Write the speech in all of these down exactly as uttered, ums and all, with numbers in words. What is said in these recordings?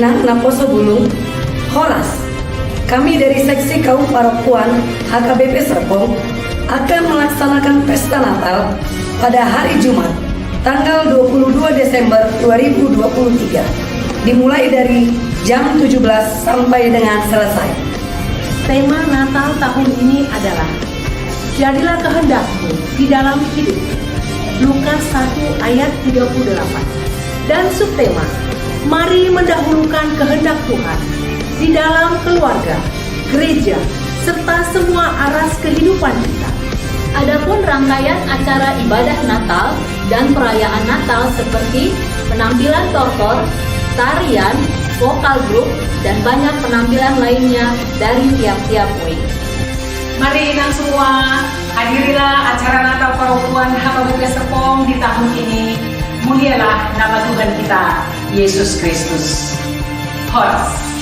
Inang naposo bulung, horas. Kami dari Seksi Kaum Parompuan H K B P Serpong akan melaksanakan pesta Natal pada hari Jumat, tanggal dua puluh dua Desember dua ribu dua puluh tiga, dimulai dari jam tujuh belas sampai dengan selesai. Tema Natal tahun ini adalah Jadilah kehendak-Mu di dalam hidup. Lukas satu ayat tiga puluh delapan. Dan subtema, mari mendahulukan kehendak Tuhan di dalam keluarga, gereja, serta semua aras kehidupan kita. Adapun rangkaian acara ibadah Natal dan perayaan Natal seperti penampilan tortor, tarian, vokal grup, dan banyak penampilan lainnya dari tiap-tiap wing. Mari inang semua, hadirilah acara Natal Parompuan H K B P Serpong di tahun ini. Mulialah nama Tuhan kita, Yesus Kristus. Horas.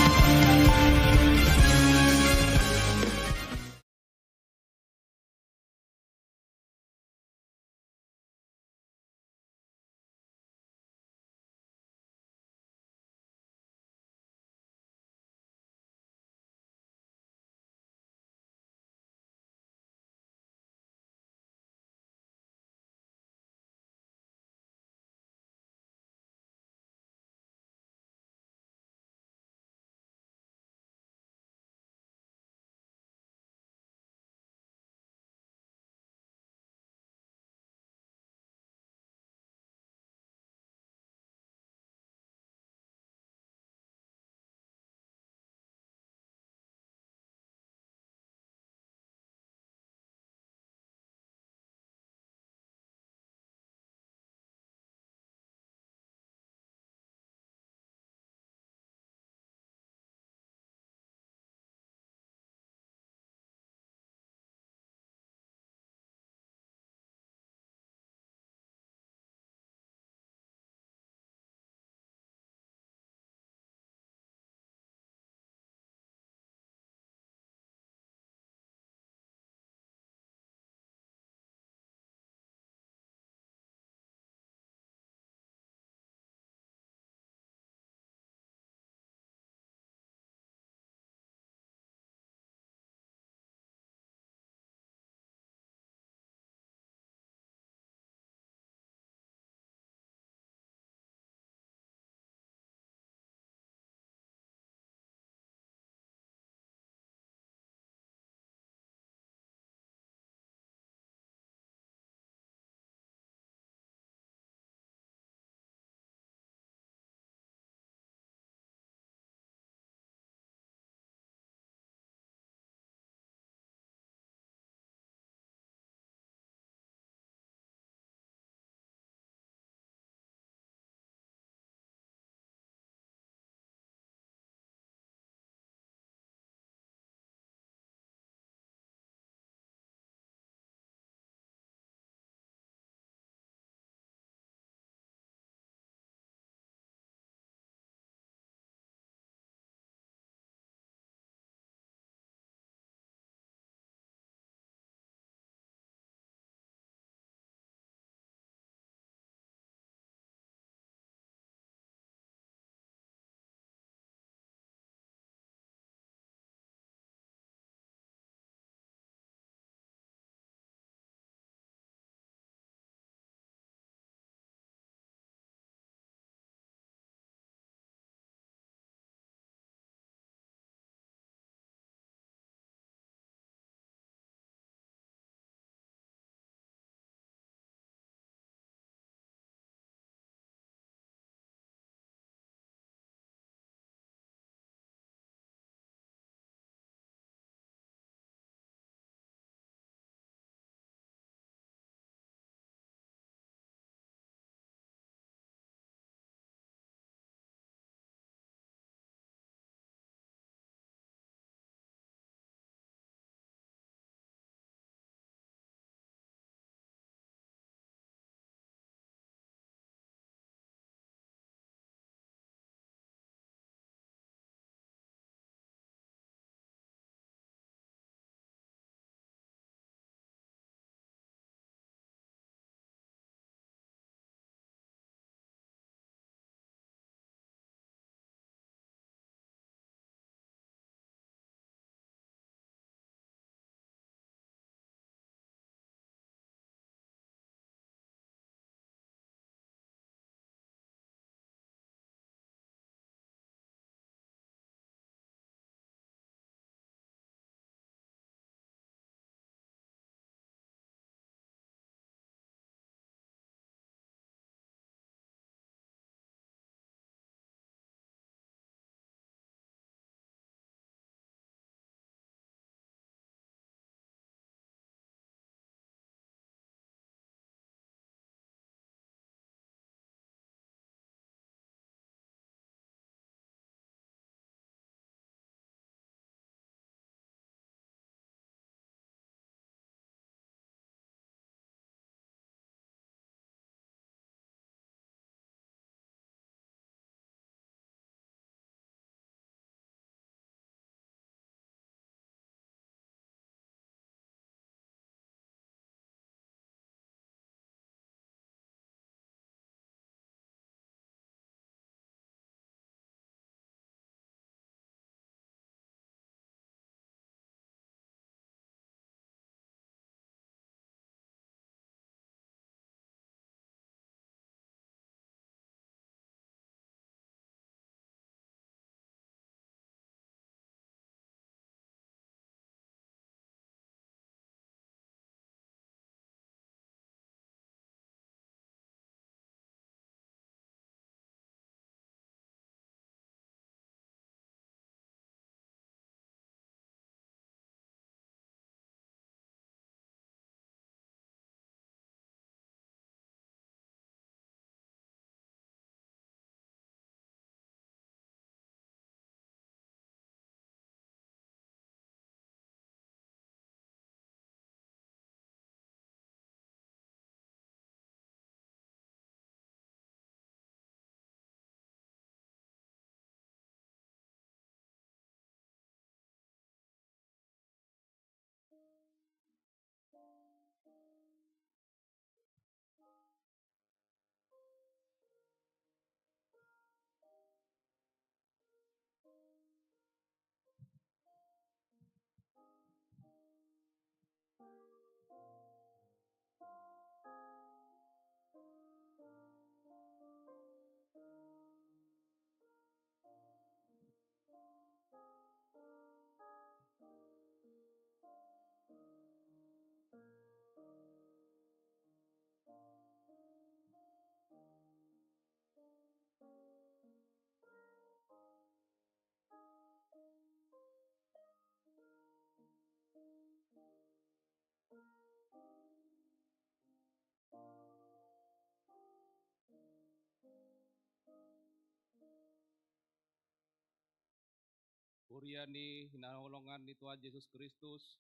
Huria ni hinaholongan ni Tuhan Jesus Kristus,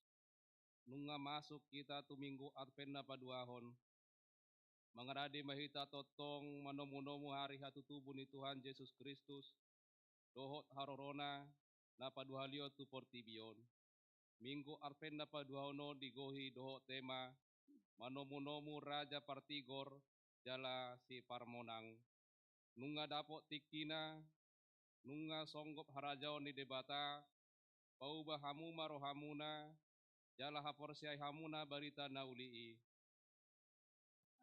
nunga masuk hita tu Minggu Advent na paduahon. Mangarade ma hita tongtong manomunomu ari hatutubu ni Tuhan Jesus Kristus, dohot harorona na paduahalihon tu portibi on. Minggu Advent na paduahon on digohi dohot tema, manomunomu Raja Partigor jala Siparmonang. Nunga dapot tingkina, nunga songgop harajaon ni Debata, pauba hamu ma rohamuna, jala haporseai hamuna barita na uli i.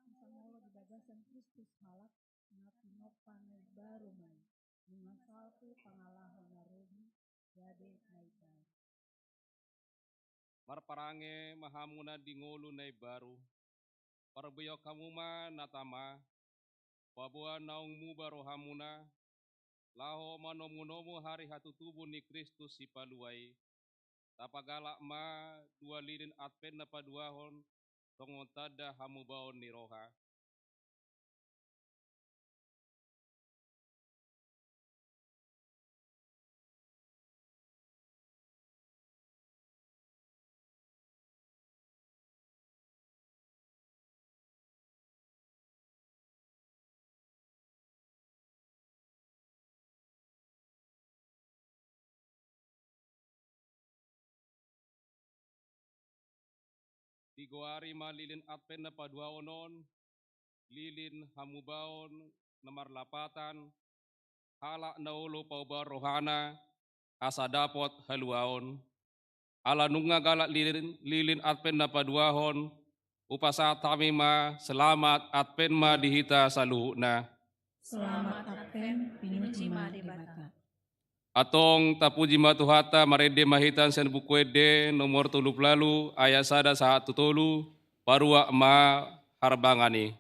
Sangolo di bagasan Kristus halak na tinompa na imbaru ma i, nunga salpu pangalaho na rugi, gabe na imbaru. Marparange ma hamuna di ngolu na imbaru. Parbuehon hamu ma na tama, paboa naung muba rohamuna, laho manomunomu ari hatutubu ni Kristus Sipalua i. Tapagalak ma dua lilin Advent na paduahon, songon tanda hamubaon ni roha. Digoari ma lilin Advent na paduahon on, lilin hamubaon na marlapatan, halak na olo paubaon rohana, asa dapot haluaon. Ala nunga galak lilin, lilin Advent na paduahon, hupasahat hami ma, selamat Advent ma di hita saluhutna. Selamat Advent, pinuji ma Debata. Antong tapuji ma Tuhanta, marende ma hita sian Buku Ende nomor tolu pulu ualu, ayat sada sahat tu tolu, paruak ma harbangan i.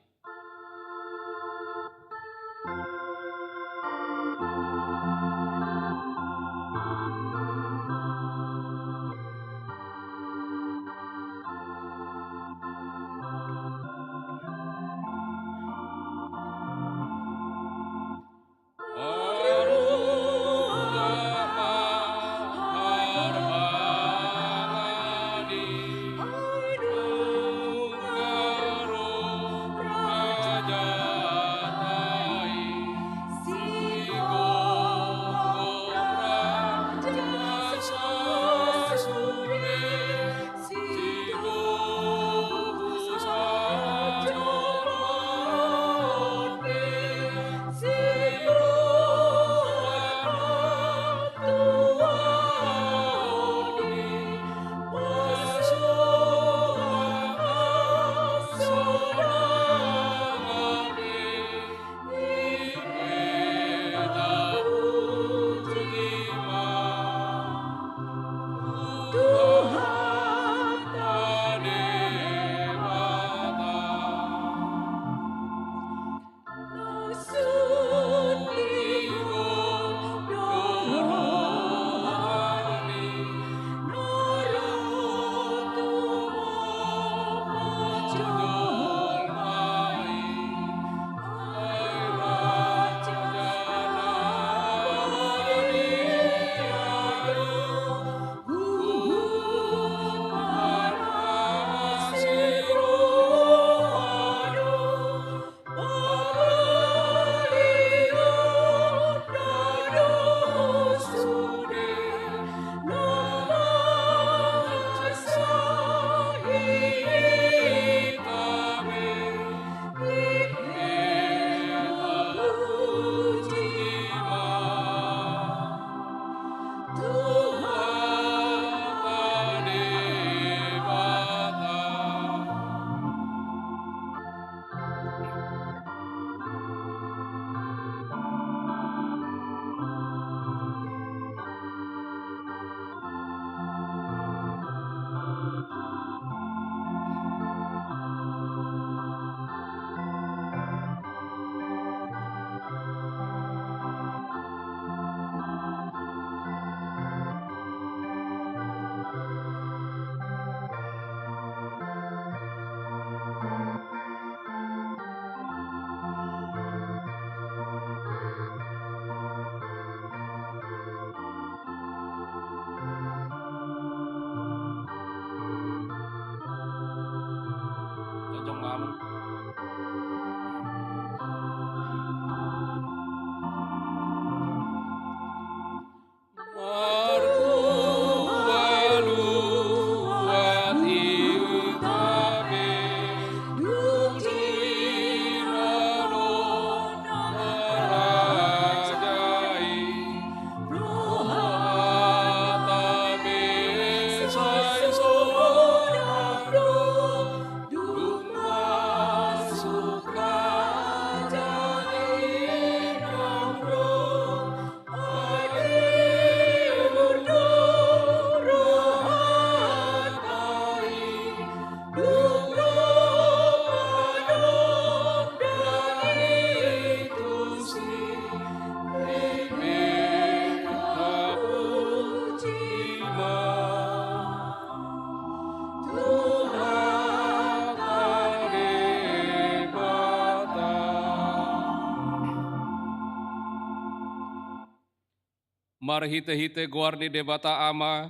Marhite-hite goar ni Debata Ama,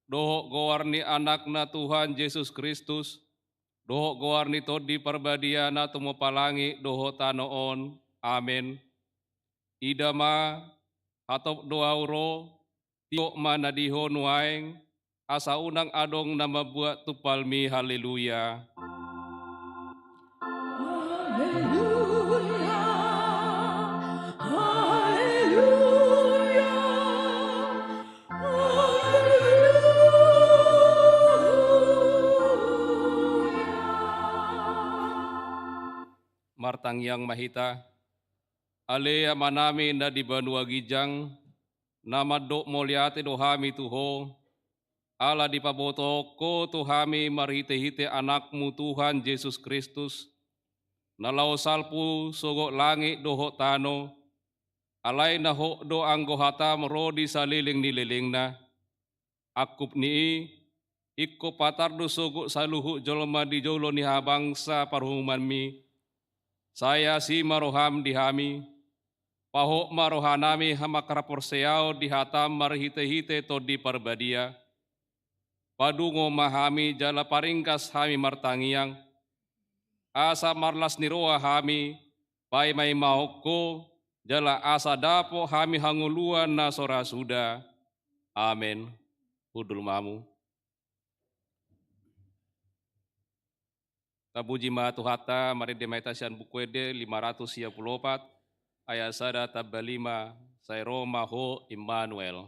dohot goar ni Anakna Tuhan Jesus Kristus, dohot goar ni Tondi Parbadia na tumompa langit dohot tano on. Amen. Ida ma, hatop do ahu ro, tiop ma na di ho nuaeng, asa unang adong na mambuat tumpalmi. Haleluya. Haleluya, haleluya, haleluya. Martangiang ma hita. Ale Amanami na di banua ginjang, na mandok mauliate do hami tu ho, ala dipabotohon ho tu hami marhite-hite Anakmu Tuhan Jesus Kristus, na laho salpu sogot langit dohot tano, alai na hot do anggo hatam ro di saleleng ni lelengna. Angkup ni i, ingkon patar do sogot saluhut jolma di jolo ni habangsa parhuhumanmi. Sai asi ma roham di hami, pahot ma rohanami manghaporseaon di hatam marhite-hite Tondi Parbadia. Padungo ma hami jala paringgas hami martangiang, asa marlas ni roha hami, paima-imahon ho, jala asa dapot hami hangoluan na so ra suda. Amen. Hundul ma hamu. Tapuji ma Tuhanta, marende ma hita sian Buku Ende lima ratus sia pulu opat, ayat sada tamba lima, Sai ro ma ho Immanuel.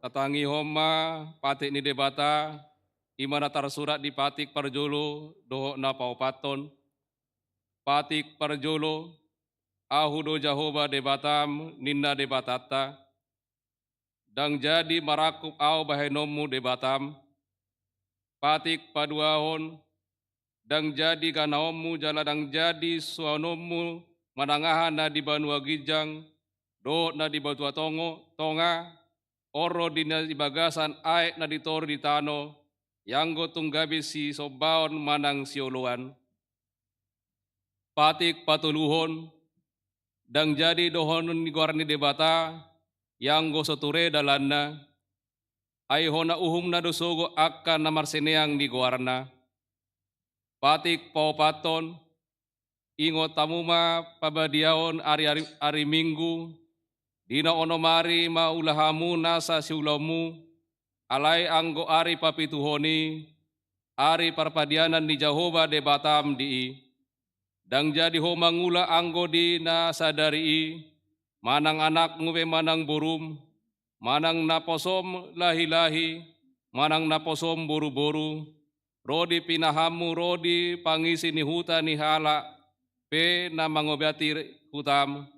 Tatangihon ma patik ni Debata, i ma na tarsurat di patik parjolo dohot na paopathon. Patik parjolo, Ahu do Jahowa Debatam, ninna Debatanta. Ndang jadi marangkup Ahu bahenonmu Debatam. Patik paduahon, ndang jadi ganaonmu jala ndang jadi suanonmu manang aha na di banua ginjang dohot na di banua tongo, tonga, on ro di na di bagasan aek na di toru di tano, ianggo tung gabe sisombaon manang sioloan. Patik patoluhon, ndang jadi dohonon ni goar ni Debata, ianggo so ture dalanna, ai hona uhumna do sogot angka na marsineang di goarna. Patik paopathon, ingot hamu ma pabadiaon ari, ari, ari Minggu, di na onom ari ma ula hamu nasa siulaonmu, alai anggo ari papituhon i, ari parpadianan ni Jahowa Debatam di i. Ndang jadi ho mangula anggo di na sadari i, manang anakmu pe manang borum, manang naposom lahi-lahi, manang naposom boru-boru, ro di pinahanmu, ro di pangisi ni huta ni halak pe na mangobati hutam.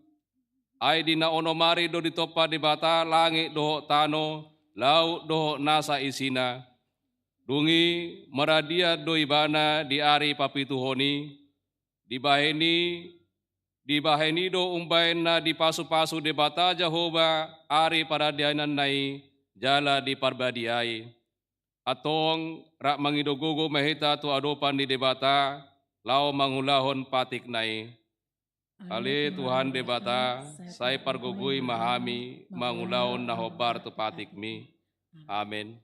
Ai di na onom ari do ditompa Debata langit dohot tano, laut dohot nasa isina. Dung i maradian do ibana di ari papituhon i, dibahen i, dibahen i do umbahen na dipasupasu Debata Jahowa ari paradiananna i jala diparbadiai. Antong rap mangido gogo ma hita tu adopan ni Debata, laho mangulahon patikna i. Ale Tuhan Debata, sai pargogoi ma hami mangulahon na hombar tu patikmi. Amen.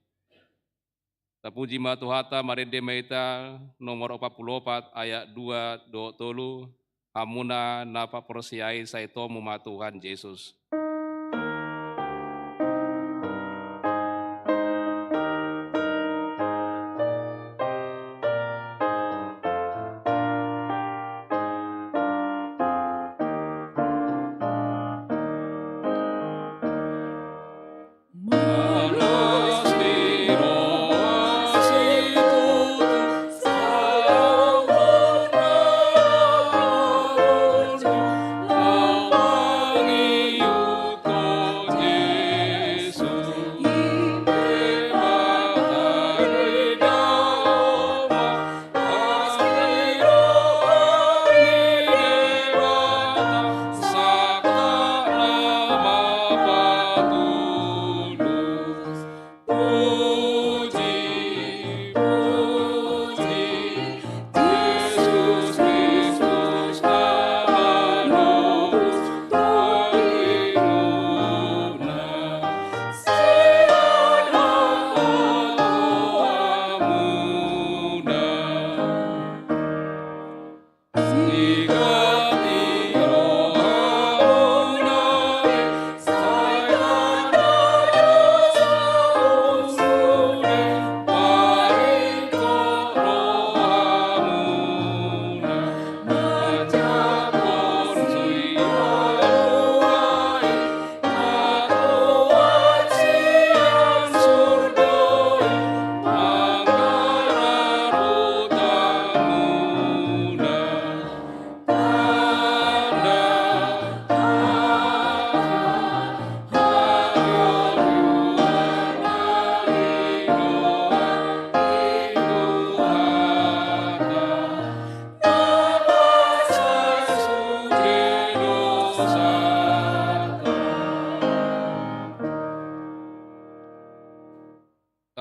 Tapuji ma Tuhanta, marende ma hita nomor opat pulu opat ayat dua dohot tolu, hamuna na paporseai, sai tomu ma Tuhan Jesus.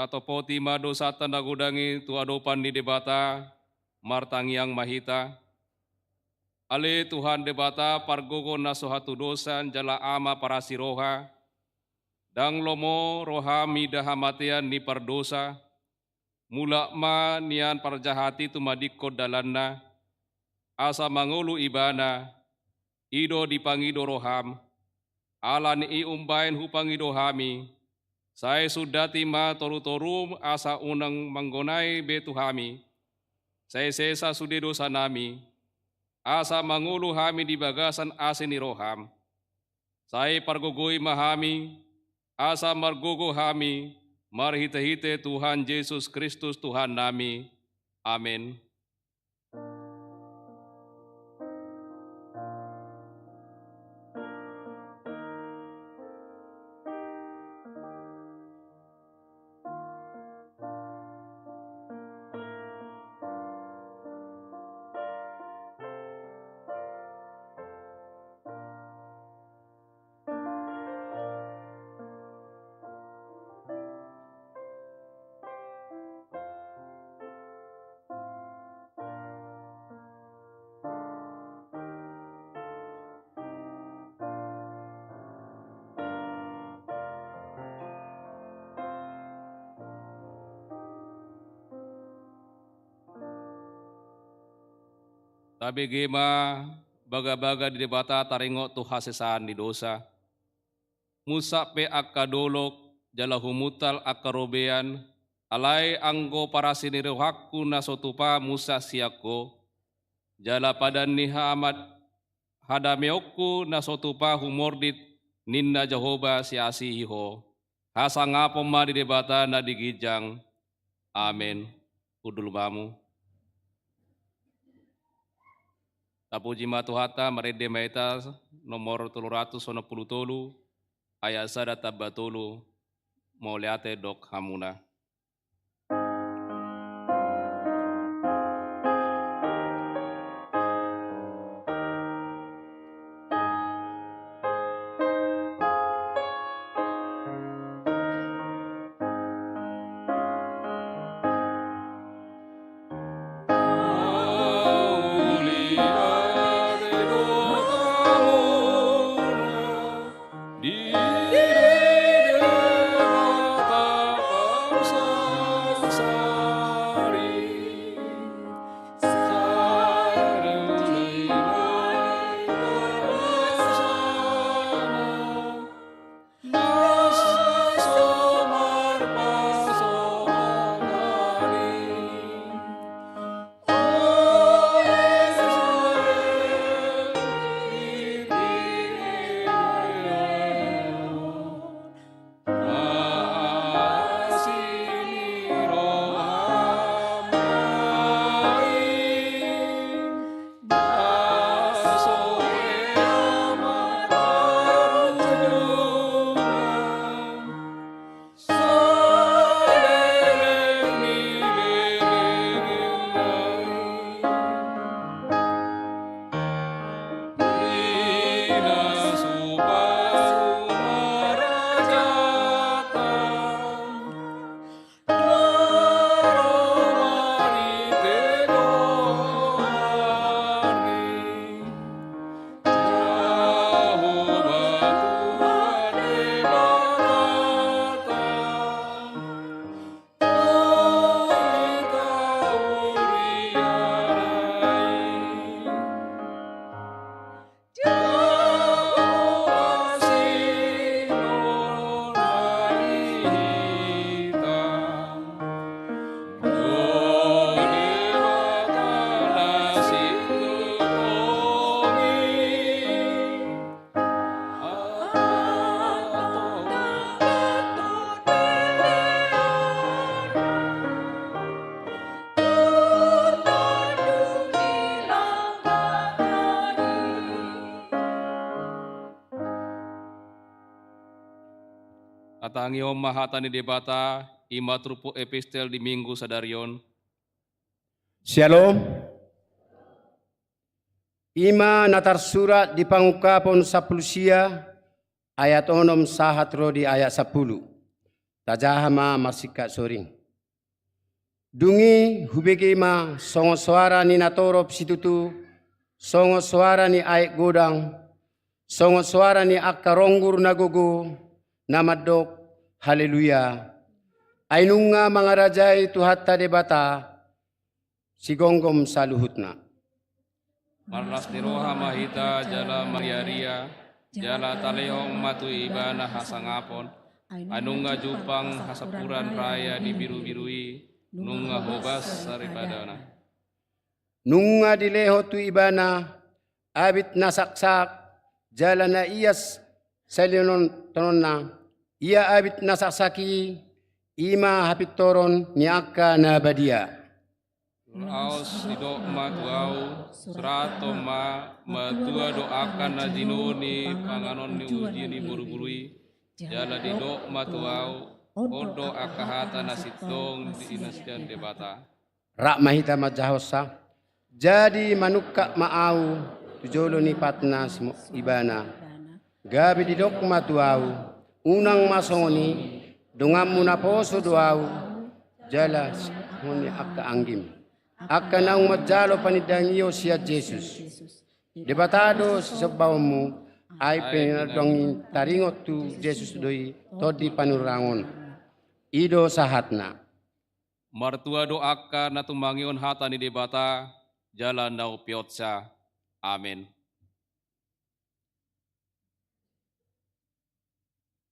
Tatopoti ma dosanta na godang i tu adopan ni Debata, martangiang ma hita. Ale Tuhan Debata, pargogo na so hatudosan jala Ama parasi roha, ndang lomo roham mida hamatean ni pardosa, mulak ma nian parjahat i tumadingkon dalanna, asa mangolu ibana, i do dipangido roham, ala ni i umbahen hupangido hami, sai sundati ma torutorum asa unang manggonai be tu hami, sai sesa sude dosanami, asa mangolu hami di bagasan asi ni roham. Sai pargogoi ma hami, asa margogo hami, marhitehite Tuhan Jesus Kristus Tuhannami. Amen. Tabege ma bagabaga ni Debata taringot tu hasesaan ni dosa. Munsat pe angka dolok, jala humuntal angka robean, alai anggo parasi ni rohangku na so tupa munsat sian Ho, jala padan ni hamat hadameonku na so tupa humordit, ninna Jahowa siasihi Ho. Hasangapon ma di Debata na di ginjang. Amen. Hundul ma hamu. Tapuji ma Tuhanta, marende ma hita nomor tolu ratus onom pulu tolu, ayat sada tamba tolu, mauliate dok hamuna. Hatangihon ma hata ni Debata, i ma turpuk epistel di Minggu sadari on. Syalom. I ma na tarsurat di Pangungkapon sampulu sia, ayat onom sahat ro di ayat sampulu. Tajaha ma marsingkat soring. Dung i hubege ma songon soara ni natorop situtu, songon soara ni aek godang, songon soara ni angka ronggur na gogo, na mandok: Haleluya! Ai nunga mangarajai Tuhanta Debata, sigomgom saluhutna. Marlas ni roha ma hita jala marriaria, jala talehon ma tu Ibana hasangapon. Ai nunga jumpang hasampuran raya di birubiru i, nunga hobas saripadana. Nunga dilehon tu Ibana abit na saksak, jala na ias salelengononna. Ia abit na saksak i, i ma hapintoron ni angka na badia. Laos didok ma tu ahu: Surathon ma, matua do angka na jinoni panganon ni uju ni boruburu i. Jala didok ma tu ahu: On do angka hata na sintong di na sian Debata. Rap ma hita manjahahonsa. Jadi manungkap ma ahu tu jolo ni patna si Ibana. Gabe didok ma tu ahu: Unang ma songon i, donganmu naposo do ahu, jala songon i angka anggim, angka naung manjalo panindangion sian Jesus. Debata do sisombaonmu. Ai pinandang i taringot tu Jesus do i Tondi Panurirang on. I do sahatna. Martua do angka na tumangihon hata ni Debata jala na umpeopsa. Amen.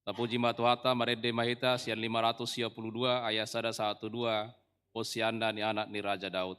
Tapuji ma Tuhanta. Marende ma hita sian lima ratus sia pulu dua ayat sada sahat tu dua, Hosianna ni anak ni Raja Daud.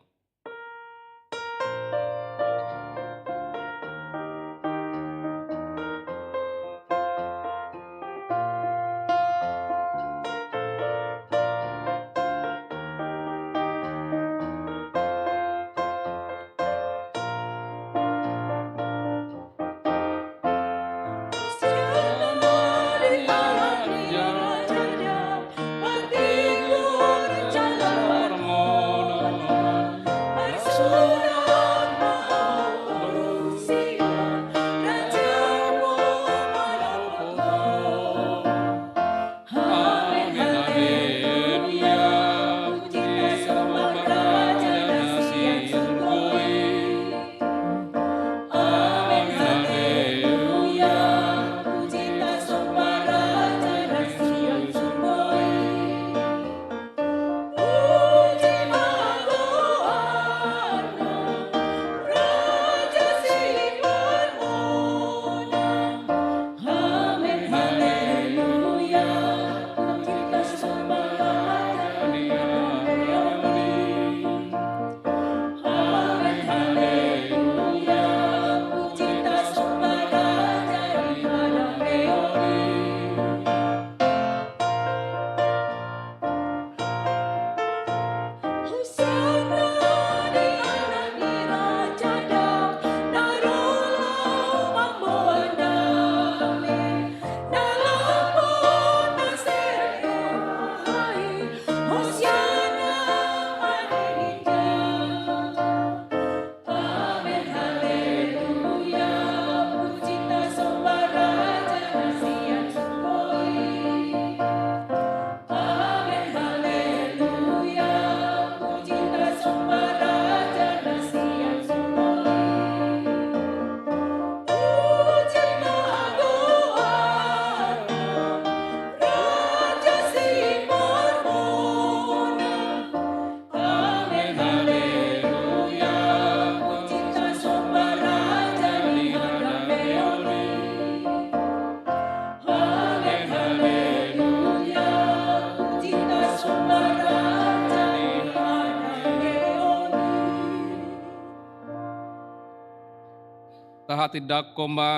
Tindangkon ma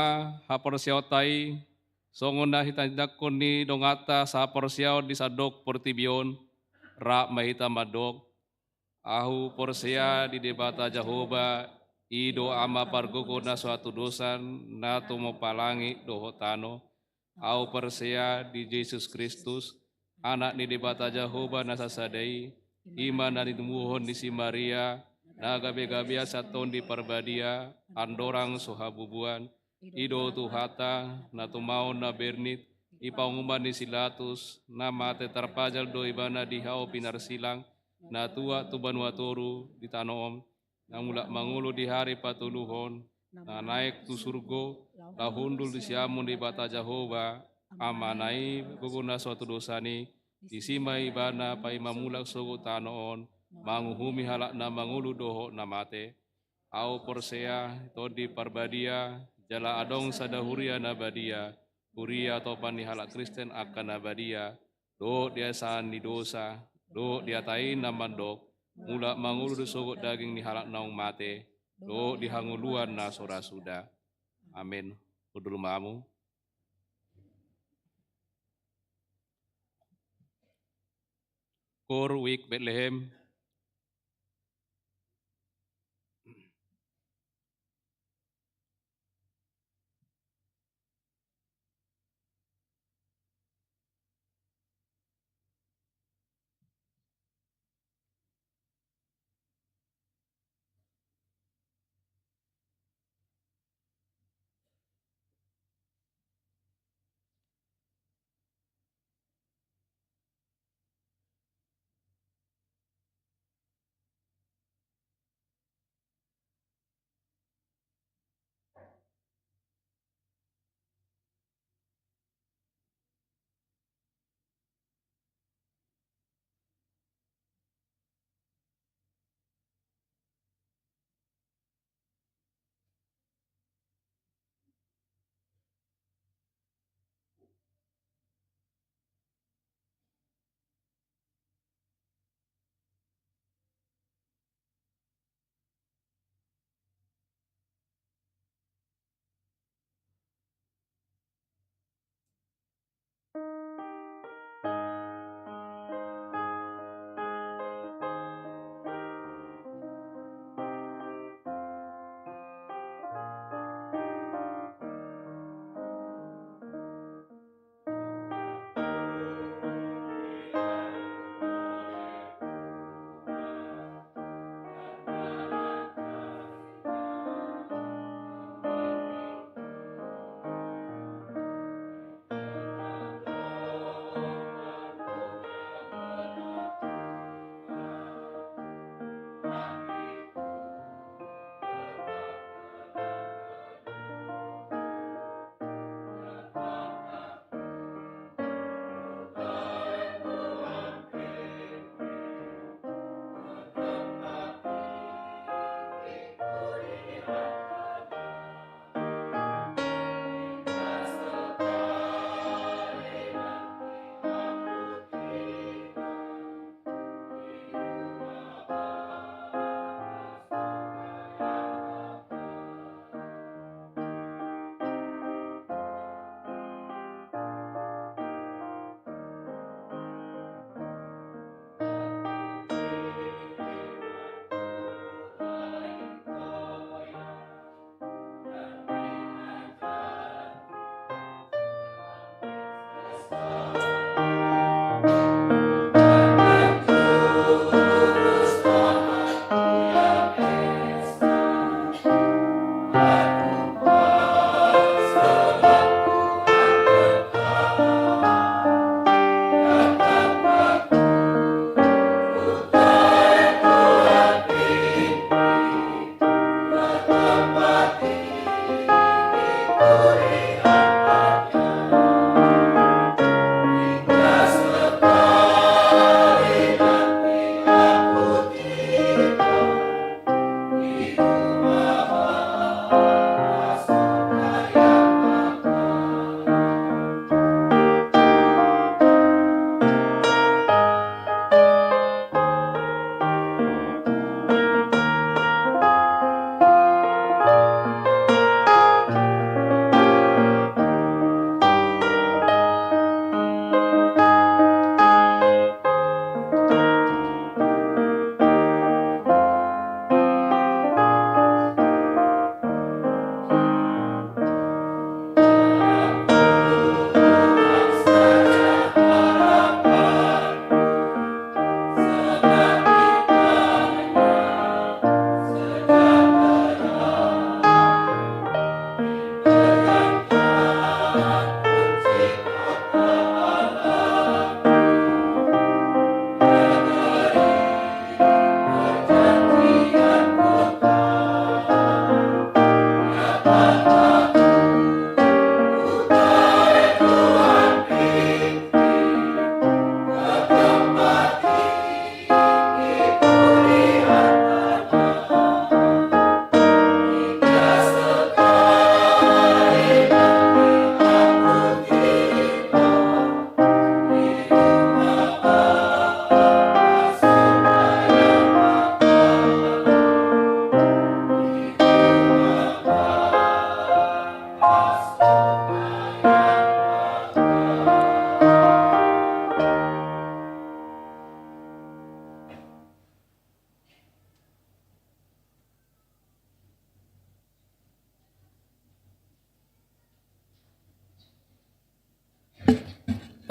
haporseaonta i, songon na hita tindangkon ni donganta sahaporseaon di sandok portibi on, rap ma hita mandok: Ahu porsea di Debata Jahowa, i do Ama pargogo na so hatudosan, na tumompa langit dohot tano. Ahu porsea di Jesus Kristus, Anak ni Debata Jahowa na sasada i, i ma na tinumbuhon ni si Maria, na gabe-gabean sian Tondi Parbadia, andorang so habubuan, i do Tuhanta, na tumaon na bernit, di panguhuman ni si Pilatus, na mate, tarpajal do ibana di hau pinarsilang, na tuat tu banua toru di tano on, na mulak mangolu di ari patoluhon, na naek tu surgo, laho hundul di siamun Debata Jahowa, Amana i gogo na so hatudosan i, disi ma ibana paima mulak sogot tano on, manguhumi halak na mangolu dohot na mate. Ahu porsea di Tondi Parbadia, jala adong sada huria na badia, huria atopan ni halak Kristen angka na badia, dohot di hasesaan ni dosa, dohot di hata i na mandok: Mulak mangolu do sogot daging ni halak naung mate, dohot di hangoluan na so ra suda. Amen. Hundul ma hamu. Koor Wijk Betlehem.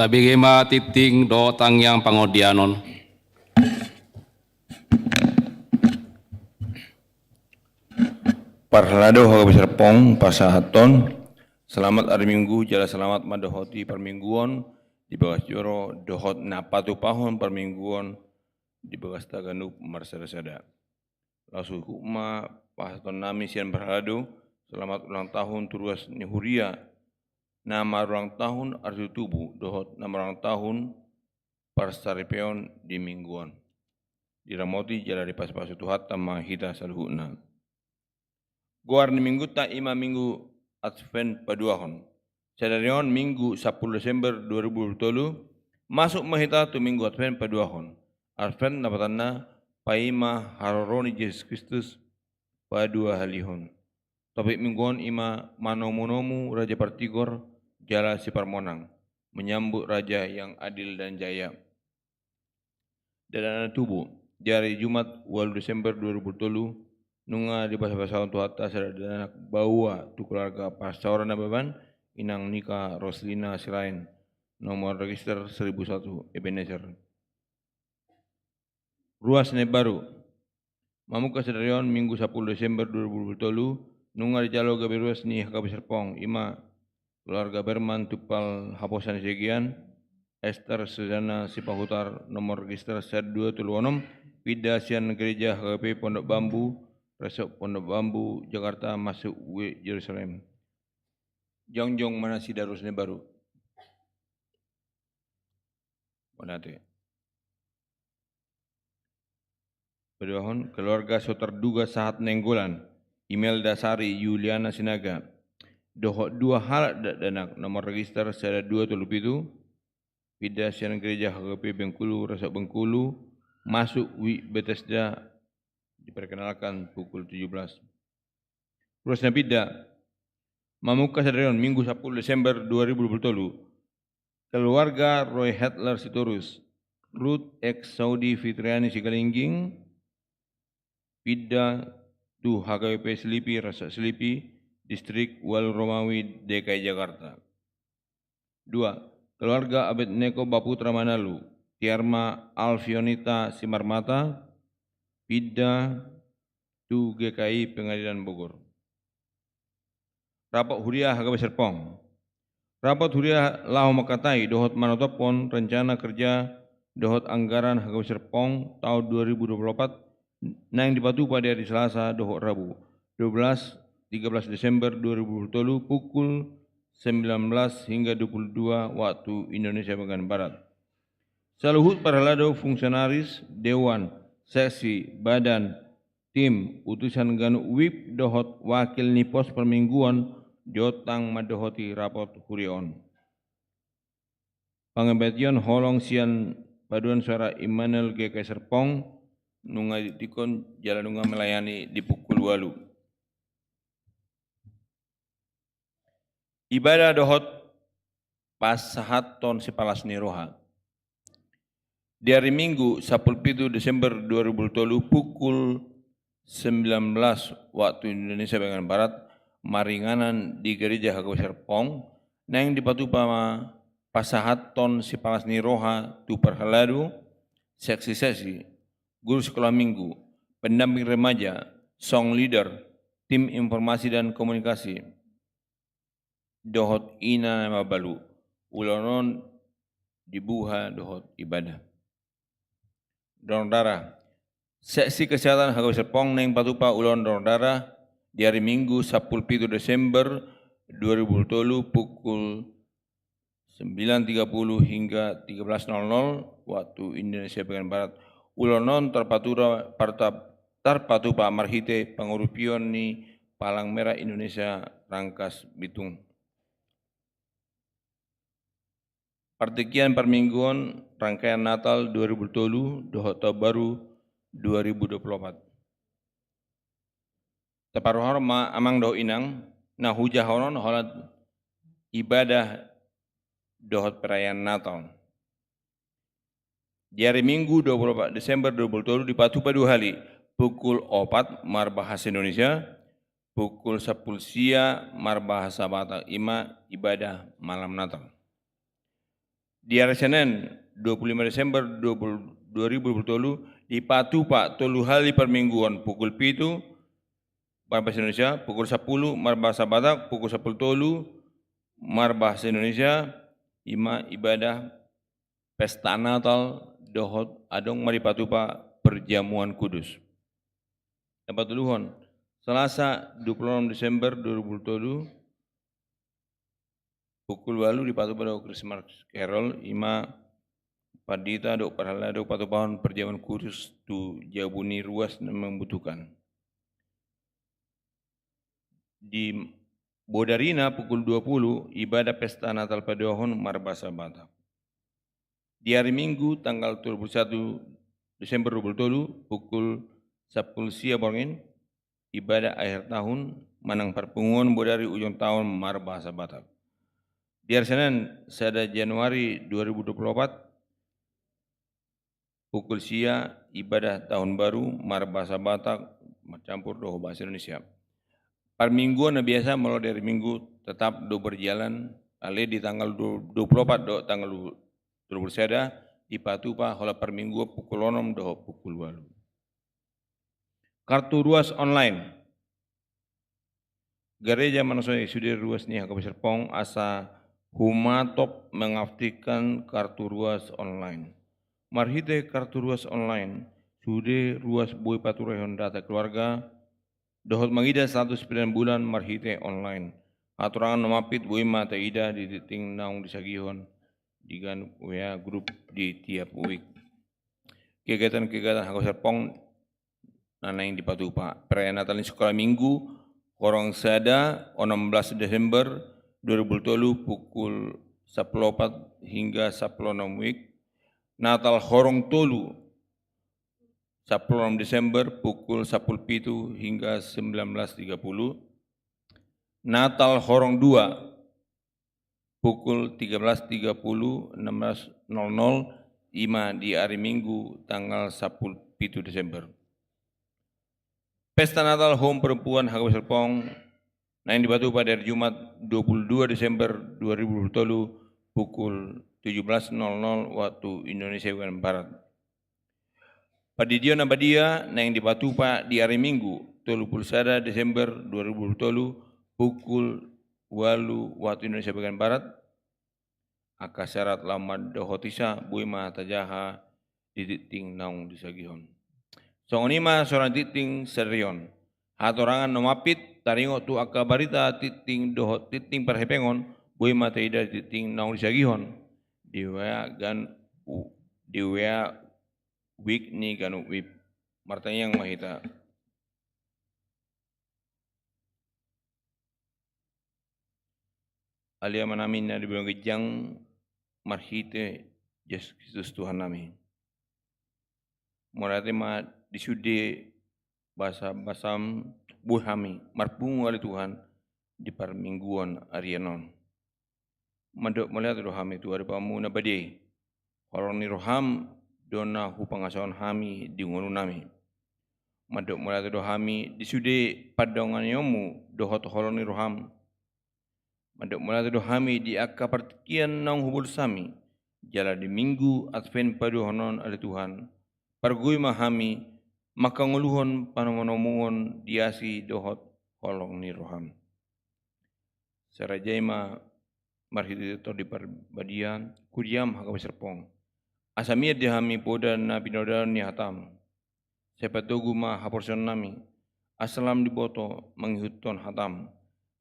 Tabege ma tingting dohot tangiang pangordianon. Parhalado hagabe serpong pasahathon selamat ari Minggu jala selamat mandohoti parmingguon di bagas joro dohot na patupahon parmingguon di bagasta ganup marsada-sada. Laos huhut ma pasahatonnami sian parhalado selamat ulang tahun tu ruas ni huria na marulang tahun ari tubu dohot na marulang tahun parsaripeon di minggu on. Diramoti jala dipasu-pasu Tuhanta ma hita saluhutna. Goar ni minggunta i ma Minggu Advent paduahon. Sadari on Minggu sampulu Desember dua ribu dua pulu tolu, masuk ma hita tu Minggu Advent paduahon. Advent lapatanna paima haroro ni Jesus Kristus paduahalihon. Topik minggu on i ma manomu-nomu Raja Partigor jala Siparmonang, menyambut Raja yang adil dan jaya. Dakdanak na tubu, di ari Jumat ualu Desember dua ribu tolu, nunga dibasabasahon Tuhanta sada dakdanak baoa tu keluarga Pasaora Nababan, Inang Nika Roslina Sirait, nomor register seribu satu, Ebenezer. Ruas na imbaru. Mamungka sadari on Minggu sampulu Desember dua ribu dua pulu tolu, nunga dijalo gabe ruas ni hagabe serpong, i ma keluarga Berman Tumpal Haposan Siagian, Ester Suzana Sipahutar, nomor register sada dua tolu onom, pinda sian Gereja H K P Pondok Bambu, Resort Pondok Bambu, Jakarta, masuk W I Jerusalem. Jongjong ma nasida ruas na imbaru. Mauliate. Paduahon, keluarga so terduga sahat Nainggolan, Imelda Sari Yuliana Sinaga, dohot dua halak dakdanak, nomor register sada dua tolu pitu, pinda sian Gereja H K P Bengkulu, Resort Bengkulu, masuk W I Betesda, diperkenalkan pukul tujuh belas. Ruas na pinda. Mamungka sadari on Minggu sampulu Desember dua ribu dua pulu tolu, keluarga Roy Hetler Sitorus, Ruth X Saudi Fitriani Sigalingging, pinda tu H K P Selipi, Resort Selipi, Distrik ualu Romawi, D K I Jakarta. Dua, keluarga Abednego Baputra Manalu, Tiarma Alfionita Simarmata, pinda tu G K I Pengadilan Bogor. Rapot huria hagabe serpong. Rapot huria laho mangkatai dohot manotophon rencana kerja dohot anggaran hagabe serpong taon dua ribu dua puluh opat naeng dipatupa di ari Selasa dohot Rabu, dua belas, tiga belas Desember dua ribu dua puluh tolu, pukul sembilan belas hingga dua puluh dua waktu Indonesia bagian Barat. Saluhut parhalado, fungsionaris, dewan, seksi, badan, tim, utusan ganup W I P dohot wakil ni pos parmingguon, jotang mandohoti rapot huria on. Pangembatian holong sian paduan suara Immanuel G K Serpong, nunga ditingkon jala nunga melayani di pukul ualu. Ibadah dohot pasahathon sipalas ni roha. Di ari Minggu, sampulu pitu Desember dua ribu tolu, pukul sembilan belas waktu Indonesia bagian Barat, maringanan di Gereja H K P Serpong, naeng dipatupa ma pasahathon sipalas ni roha tu parhalado, seksi-seksi, guru sekolah minggu, pendamping remaja, song leader, tim informasi dan komunikasi, dohot ina na mabalu, ulaon on dibuha dohot ibadah. Donor darah. Seksi kesehatan H K P Serpong naeng patupa ulaon donor darah di ari Minggu, sampulu pitu Desember dua ribu tolu, pukul sembilan tiga puluh hingga tiga belas nol nol waktu Indonesia bagian Barat. Ulaon on tarpatura, parta-, tarpatupa marhite pangurupion ni Palang Merah Indonesia Rangkas Bitung. Partingkian parmingguon rangkaian Natal dua ribu tolu dohot Taon Baru dua ribu dua puluh opat. Taparrohahon ma amang dohot inang, na hujahaon on holan ibadah dohot perayaan Natal. Di ari Minggu, dua puluh opat Desember dua puluh tolu, dipatupa dua hali, pukul opat marbahasa Indonesia, pukul sampulu sia marbahasa Batak, i ma ibadah malam Natal. Di ari Senen, dua puluh lima Desember dua puluh, dua ribu dua puluh tolu, dipatupa tolu hali parmingguon, pukul pitu marbahasa Indonesia, pukul sapuluh marbahasa Batak, pukul sapuluh tolu marbahasa Indonesia, ima ibadah pesta Natal dohot adong ma dipatupa perjamuan kudus. Na patoluhon, Selasa dua puluh enam Desember dua ribu dua puluh tolu, pukul ualu dipatupa do Christmas Carol, ima pandita dohot parhalado patupahon perjamuan kudus tu jabu ni ruas na membutuhkan. Di bodarina pukul dua puluh, ibadah pesta Natal padoahon marbahasa Batak. Di ari Minggu tanggal dua puluh satu Desember dua puluh tolu, pukul sapuluh sia borngin, ibadah akhir tahun manang parpunguan bodari ujung tahun marbahasa Batak. Di ari Senen, sada Januari dua ribu dua puluh opat, pukul sia, ibadah tahun baru marbahasa Batak marcampur dohot bahasa Indonesia. Parmingguon na biasa molo di ari Minggu tetap do berjalan, alai di tanggal dua puluh opat dohot tanggal dua puluh sada dipatupa holan parmingguon pukul onom dohot pukul ualu. Kartu ruas online. Gareja manasoi sude ruas ni Hagabe Serpong asa humatop mengaktifkan kartu ruas online. Marhite kartu ruas online, sude ruas boi paturaihon data keluarga dohot mangida status pelean bulan marhite online. Hatorangan na mampit boi ma taida di tingting naung disagihon di ganup W A grup di tiap wik. Kegiatan-kegiatan Hagabe Serpong na naeng dipatupa. Perayaan Natal ni Sikola Minggu, horong sada, onom belas Desember dua ribu tolu, pukul sapuluh opat hingga sapuluh onom wik. Natal horong tolu, sapuluh onom Desember, pukul sapuluh pitu hingga sembilan belas tiga puluh. Natal horong dua, pukul tiga belas tiga puluh, enam belas nol nol, ima di ari Minggu tanggal sapuluh pitu Desember. Pesta Natal Home Perempuan Hagabe Serpong naeng dipatupa di ari Jumat dua puluh dua Desember dua ribu dua puluh tolu pukul tujuh belas nol nol waktu Indonesia bagian Barat. Pandidion na badia naeng dipatupa di ari Minggu tolu puluh sada Desember dua ribu dua puluh tolu pukul ualu waktu Indonesia bagian Barat. Angka syarat laho mandohotisa boi ma tajaha di tingting naung disagihon. Songon i ma sonari tingting sadari on. Hatorangan na mampit taringot tu angka barita tingting dohot tingting parhepengon boi ma taida di tingting naung disagihon di W A gan-, u-, di W A wik ni ganup wik. Martangiang ma hita. Ale Amanami na di banua ginjang, marhite Jesus Kristus Tuhannami. Mauliate ma di sude basa-basaM boi hami marpungu ale Tuhan di parmingguon arian on. Mandok mauliate do hami tu adopanMu na badia i. Holong ni rohaM do na hupangasahon hami di ngolunami. Mandok mauliate do hami di sude pandonganionMu dohot holong ni rohaM. Mandok mauliate do hami di angka partingkian naung hubolus hami, jala di Minggu Advent paduahon on ale Tuhan, pargogoi ma hami manghangoluhon panomunomuon di asi dohot holong ni rohaM. Sai rajai ma marhite Tondi Parbadia, huriaM Hagabe Serpong. Asa mian di hami poda na pinodaon ni hataM. Sai patogu ma haporseaonnami, asa lam diboto mangihuthon hataM,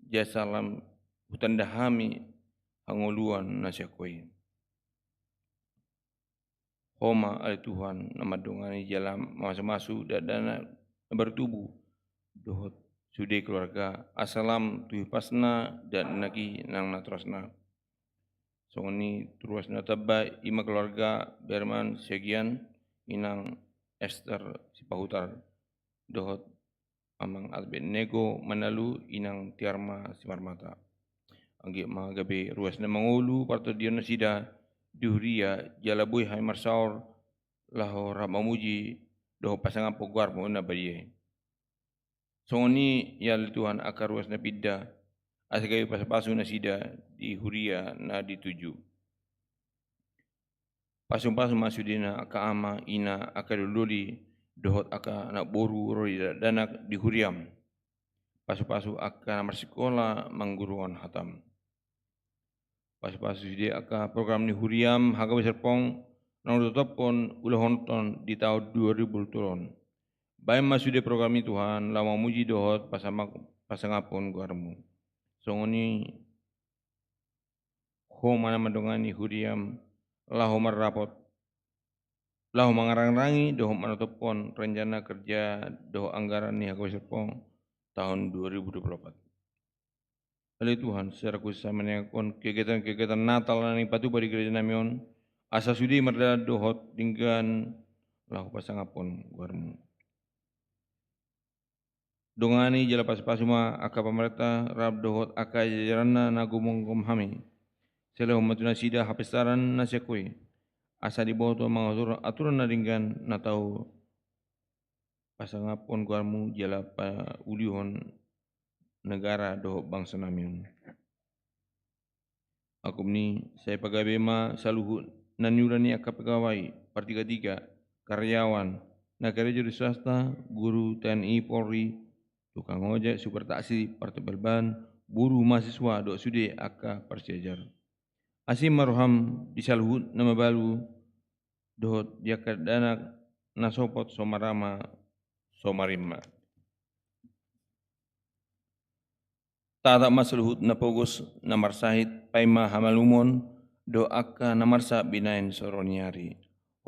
jala lam hutanda hami hangoluan na sian Ho i. Ho ma ale Tuhan na mandongani jala mamasumasu dakdanak na baru tubu dohot sude keluarga, asa lam tu hipasna dakdanak i nang natorasna. Songon i tu ruas na tamba, ima keluarga Berman Siagian, inang Ester Sipahutar, dohot amang Abednego Manalu, inang Tiarma Simarmata. Anggiat ma gabe ruas na mangolu partondion nasida di huria, jala boi hami marsaor laho rap mamuji dohot pasangaphon goarMu na badia i. Songon i ale Tuhan angka ruas na pinda, asa gabe pasupasu nasida di huria na dituju. Pasupasu ma sudena angka ama, ina, angka doli-doli, dohot angka anak boru ro di dakdanak di huriam. Pasupasu angka na marsikola mangguruhon hatam. Pasupasu sude angka program ni huriam Hagogotan Serpong na hutotopon ulahonon di taon dua ribu dua puluh tolu on. Baen ma sude program i Tuhan, laho mamuji dohot pasamak-, pasangaphon goarmu. Songon i Ho ma na mandongani huriam, laho marrapot, laho mangarangrangi dohot manotophon rencana kerja dohot anggaran ni Hagogotan Serpong taon dua ribu dua puluh opat. Ale Tuhan, secara khusus hami manangihon kegiatan-kegiatan Natal na naeng dipatupa di gereja nami on, asa sude mardalan dohot denggan laho pasangaphon goarmu. Dongani jala pasupasu ma angka pamarenta rap dohot angka jajaranna na gumomgom hami. Sai lehon ma tu nasida hapinsarana na sian Ho i, asa diboto mangatur aturan na denggan na tau pasangaphon goarmu jala paulihon negara dohot bangsa nami on. Angkup ni, sai pagabe ma saluhut na niula ni angka pegawai, partigatiga, karyawan, na karejo di swasta, guru, T N I, Polri, tukang ojek, supir taksi, partempelan ban, boru, mahasiswa, dohot sude angka parsiajar. Asi ma roham di saluhut na mabalu, dohot di angka dakdanak na sopot so marama so marima. Tatap ma saluhut na pogos na marsahit paima hamalumon dohot angka na marsak binahen so ro ni ari.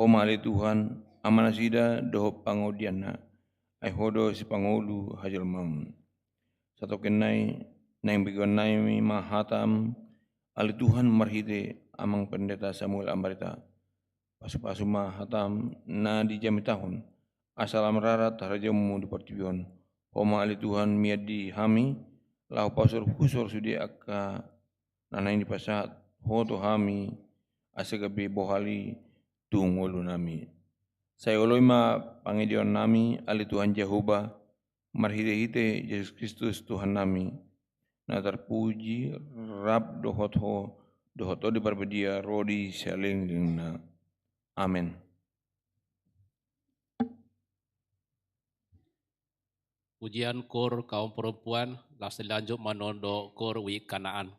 Ho ma ale Tuhan, amanasida dohot pangodianna. Ai Ho do sipangolu hajolmaon. Satongkin nai, naeng begeonnami ma hatam, ale Tuhan, marhite amang pendeta Samuel Ambarita. Pasupasu ma hatam na di jamitahon, asa lam rarat harajaonmu di portibi on. Ho ma ale Tuhan mian di hami, laho pausor-usor sude angka na naeng dipasahat Ho tu hami, asa gabe bohal i tu ngolunami. Sai oloi ma pangidoannami, ale Tuhan Jahowa, marhitehite Jesus Kristus Tuhannami, na tarpuji rap dohot Ho, dohot Tondi Parbadia ro di salelenglelengna. Amen. Pujian kor kaum perempuan, langsung lanjut manondo kor Wi Kanaan.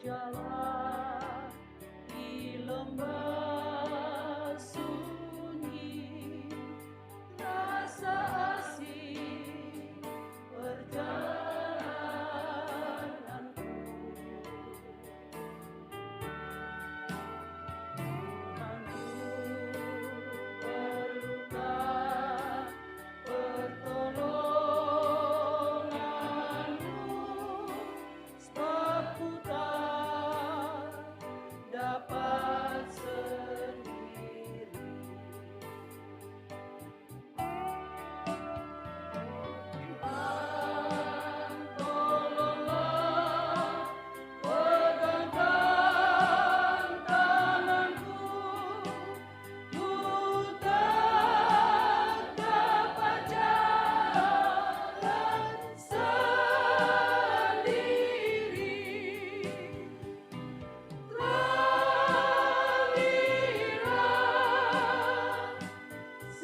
Di lembah sunyi, rasa asing perjalananku. Tuhanku, perlukah pertolonganmu? Sebab ku tak dapat sendiri. Tuhan, tolonglah, pegangkan tanganku. Ku tak dapat jalan sendiri. Terangilah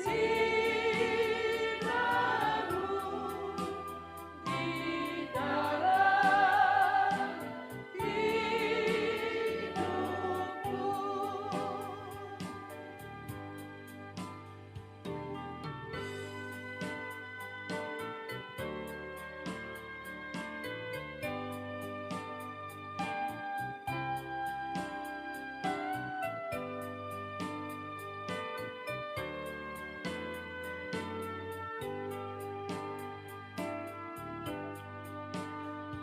sidarmu di dalam hidupku.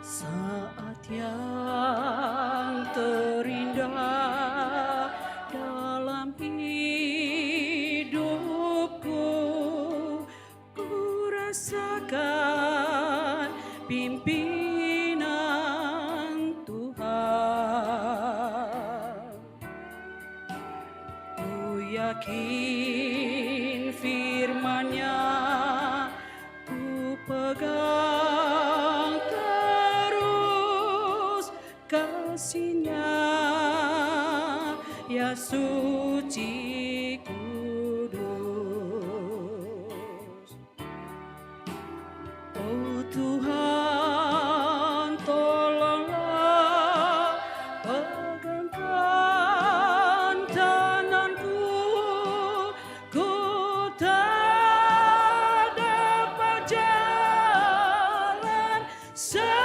Saat yang terindah dalam hidupku, ku rasakan pimpinan Tuhan. Ku yakin firman-Nya, ku pegang terus kasih-Nya, ya suci kudus. Oh Tuhan, tolonglah, pegangkan tanganku, ku tak dapat jalan sendiri.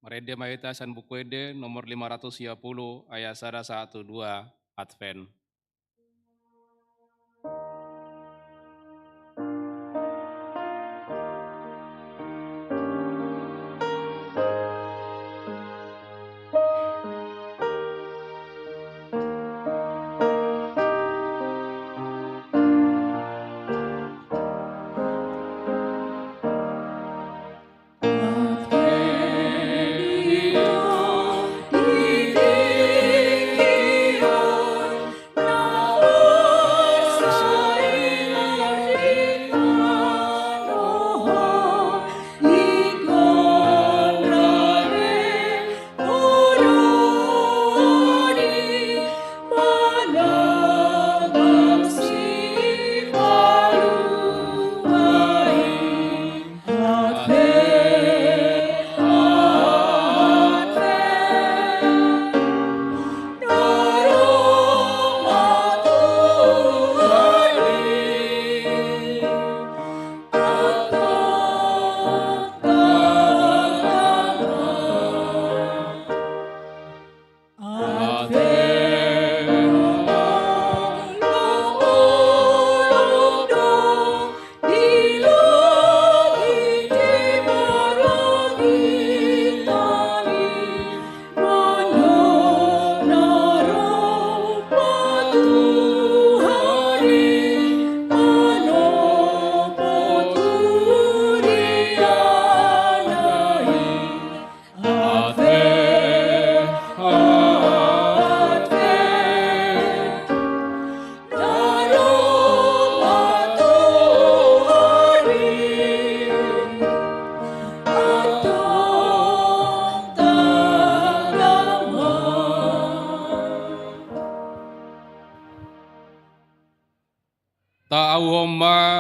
Marende ma hita sian Buku Ende nomor lima ratus sia pulu, ayat sada sahat tu dua, Advent.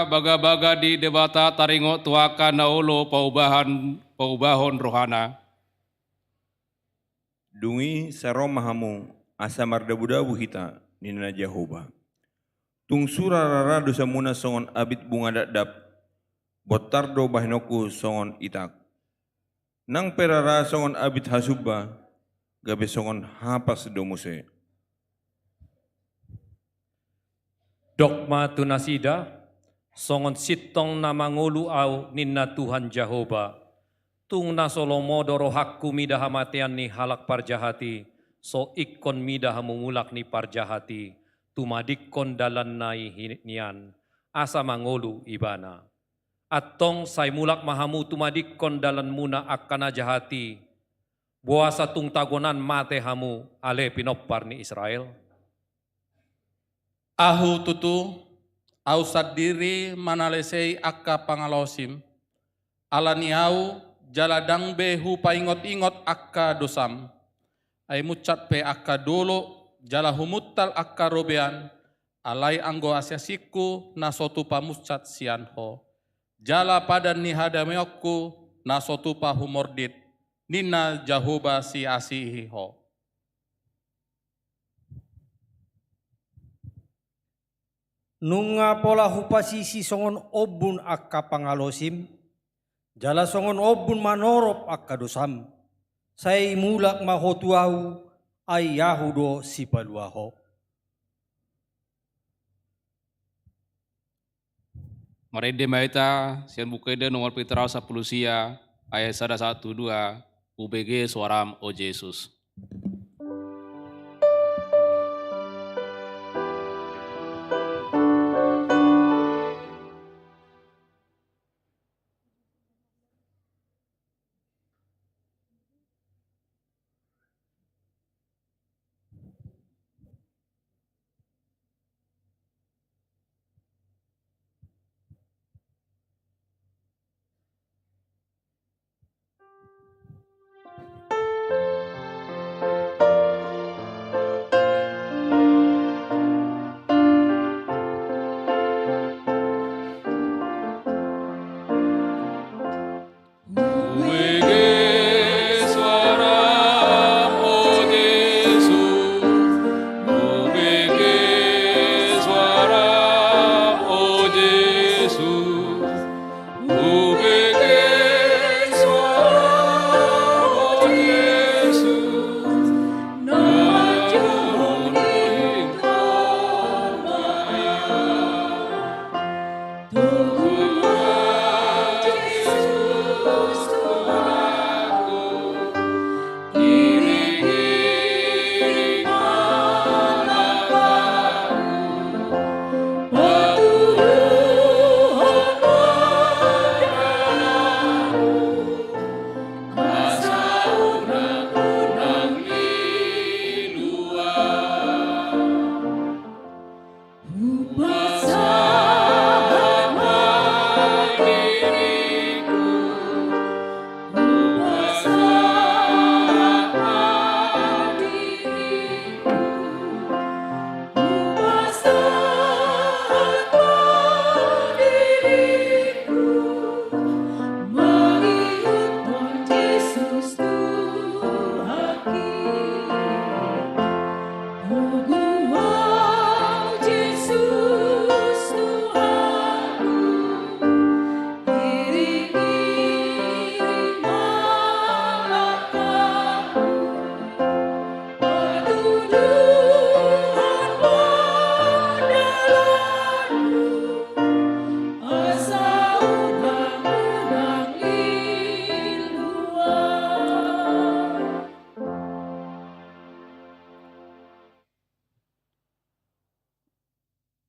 Bagabaga di Debata taringot tu angka na olo paubahan, paubahon rohana. Dung i sai ro ma hamu, asa mardabudabu hita, ninna Jahowa. Tung sura rara dosamuna songon abit bunga dakdak, bontar do bahenonku songon itak. Nang pe rara songon abit hasumba, gabe songon hapas do muse. Dok ma tu nasida, songon sintong na mangolu ahu, ninna Tuhan Jahowa. Tung na so lomo do rohangku mida hamatean ni halak parjahat i, so ingkon mida hamu mulak ni parjahat i, tumadingkon dalanna i hi-, nian, asa mangolu ibana. Antong sai mulak ma hamu tumadingkon dalanmuna angka na jahat i, boasa tung tagonan mate hamu ale pinompar ni Israel? Ahu tutu, ahu sandiri manalesei angka pangalaosim, ala ni ahu, jala ndang be hupaingotingot angka dosam. Ai munsat pe angka dolok, jala humuntal angka robean, alai anggo asiasingku na so tupa munsat sian ho, jala padan ni hadameonku na so tupa humordit, ninna Jahowa siasihi ho. Nunga pola hupasisi songon ombun angka pangalaosim, jala songon ombun manorop angka dosam, sai mulak ma ho tu ahu, ai ahu do sipalua ho. Marende ma hita sian Buku Ende nomor Petrus sampulu sia, ayat sada sahat tu dua, Hubege suaram, o Jesus.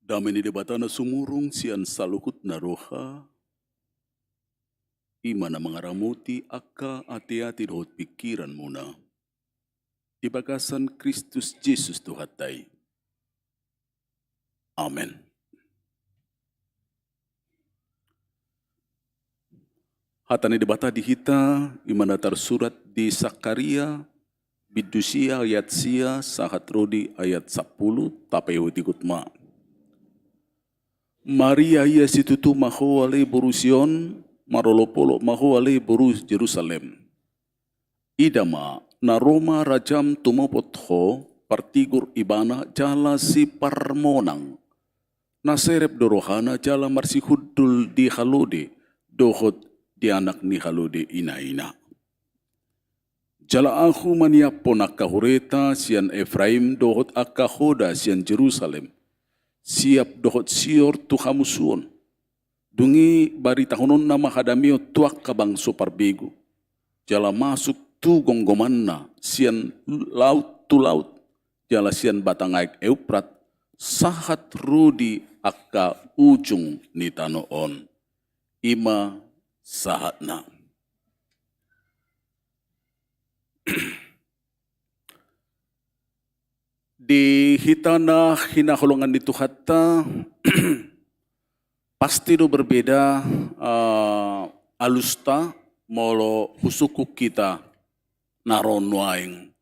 Dame ni Debata na sumurung sian saluhut na roha, i ma na mangaramoti angka ateate dohot pingkiranmuna di bagasan Kristus Jesus Tuhanta i. Amen. Hata ni Debata di hita, i ma na tarsurat di Sakaria, bindu sia ayat sia, sahat ro di ayat sampulu, tapaihut-ihut ma. Maria ia situtu ma ho ale boru Sion, marolopolop ma ho ale boru Jerusalem. Ida ma, na ro ma rajam tumopot ho, partigor ibana jala siparmonang. Na serep do rohana jala marsihundul di halode, dohot di anak ni halode inaina. Jala ahu maniaphon angka hureta sian Efraim dohot angka hoda sian Jerusalem, siap dohot sior tu hamusuon. Dung i baritahononna ma hadameon tu angka bangso parbegu, jala masuk tu gomgomanna sian laut tu laut, jala sian batang aek Euprat, sahat ro di angka ujung ni tano on. I ma sahatna. Di hita na hinaholongan ni Tuhanta, pasti do berbeda, eh, alusta molo husungkun hita na ro nuaeng.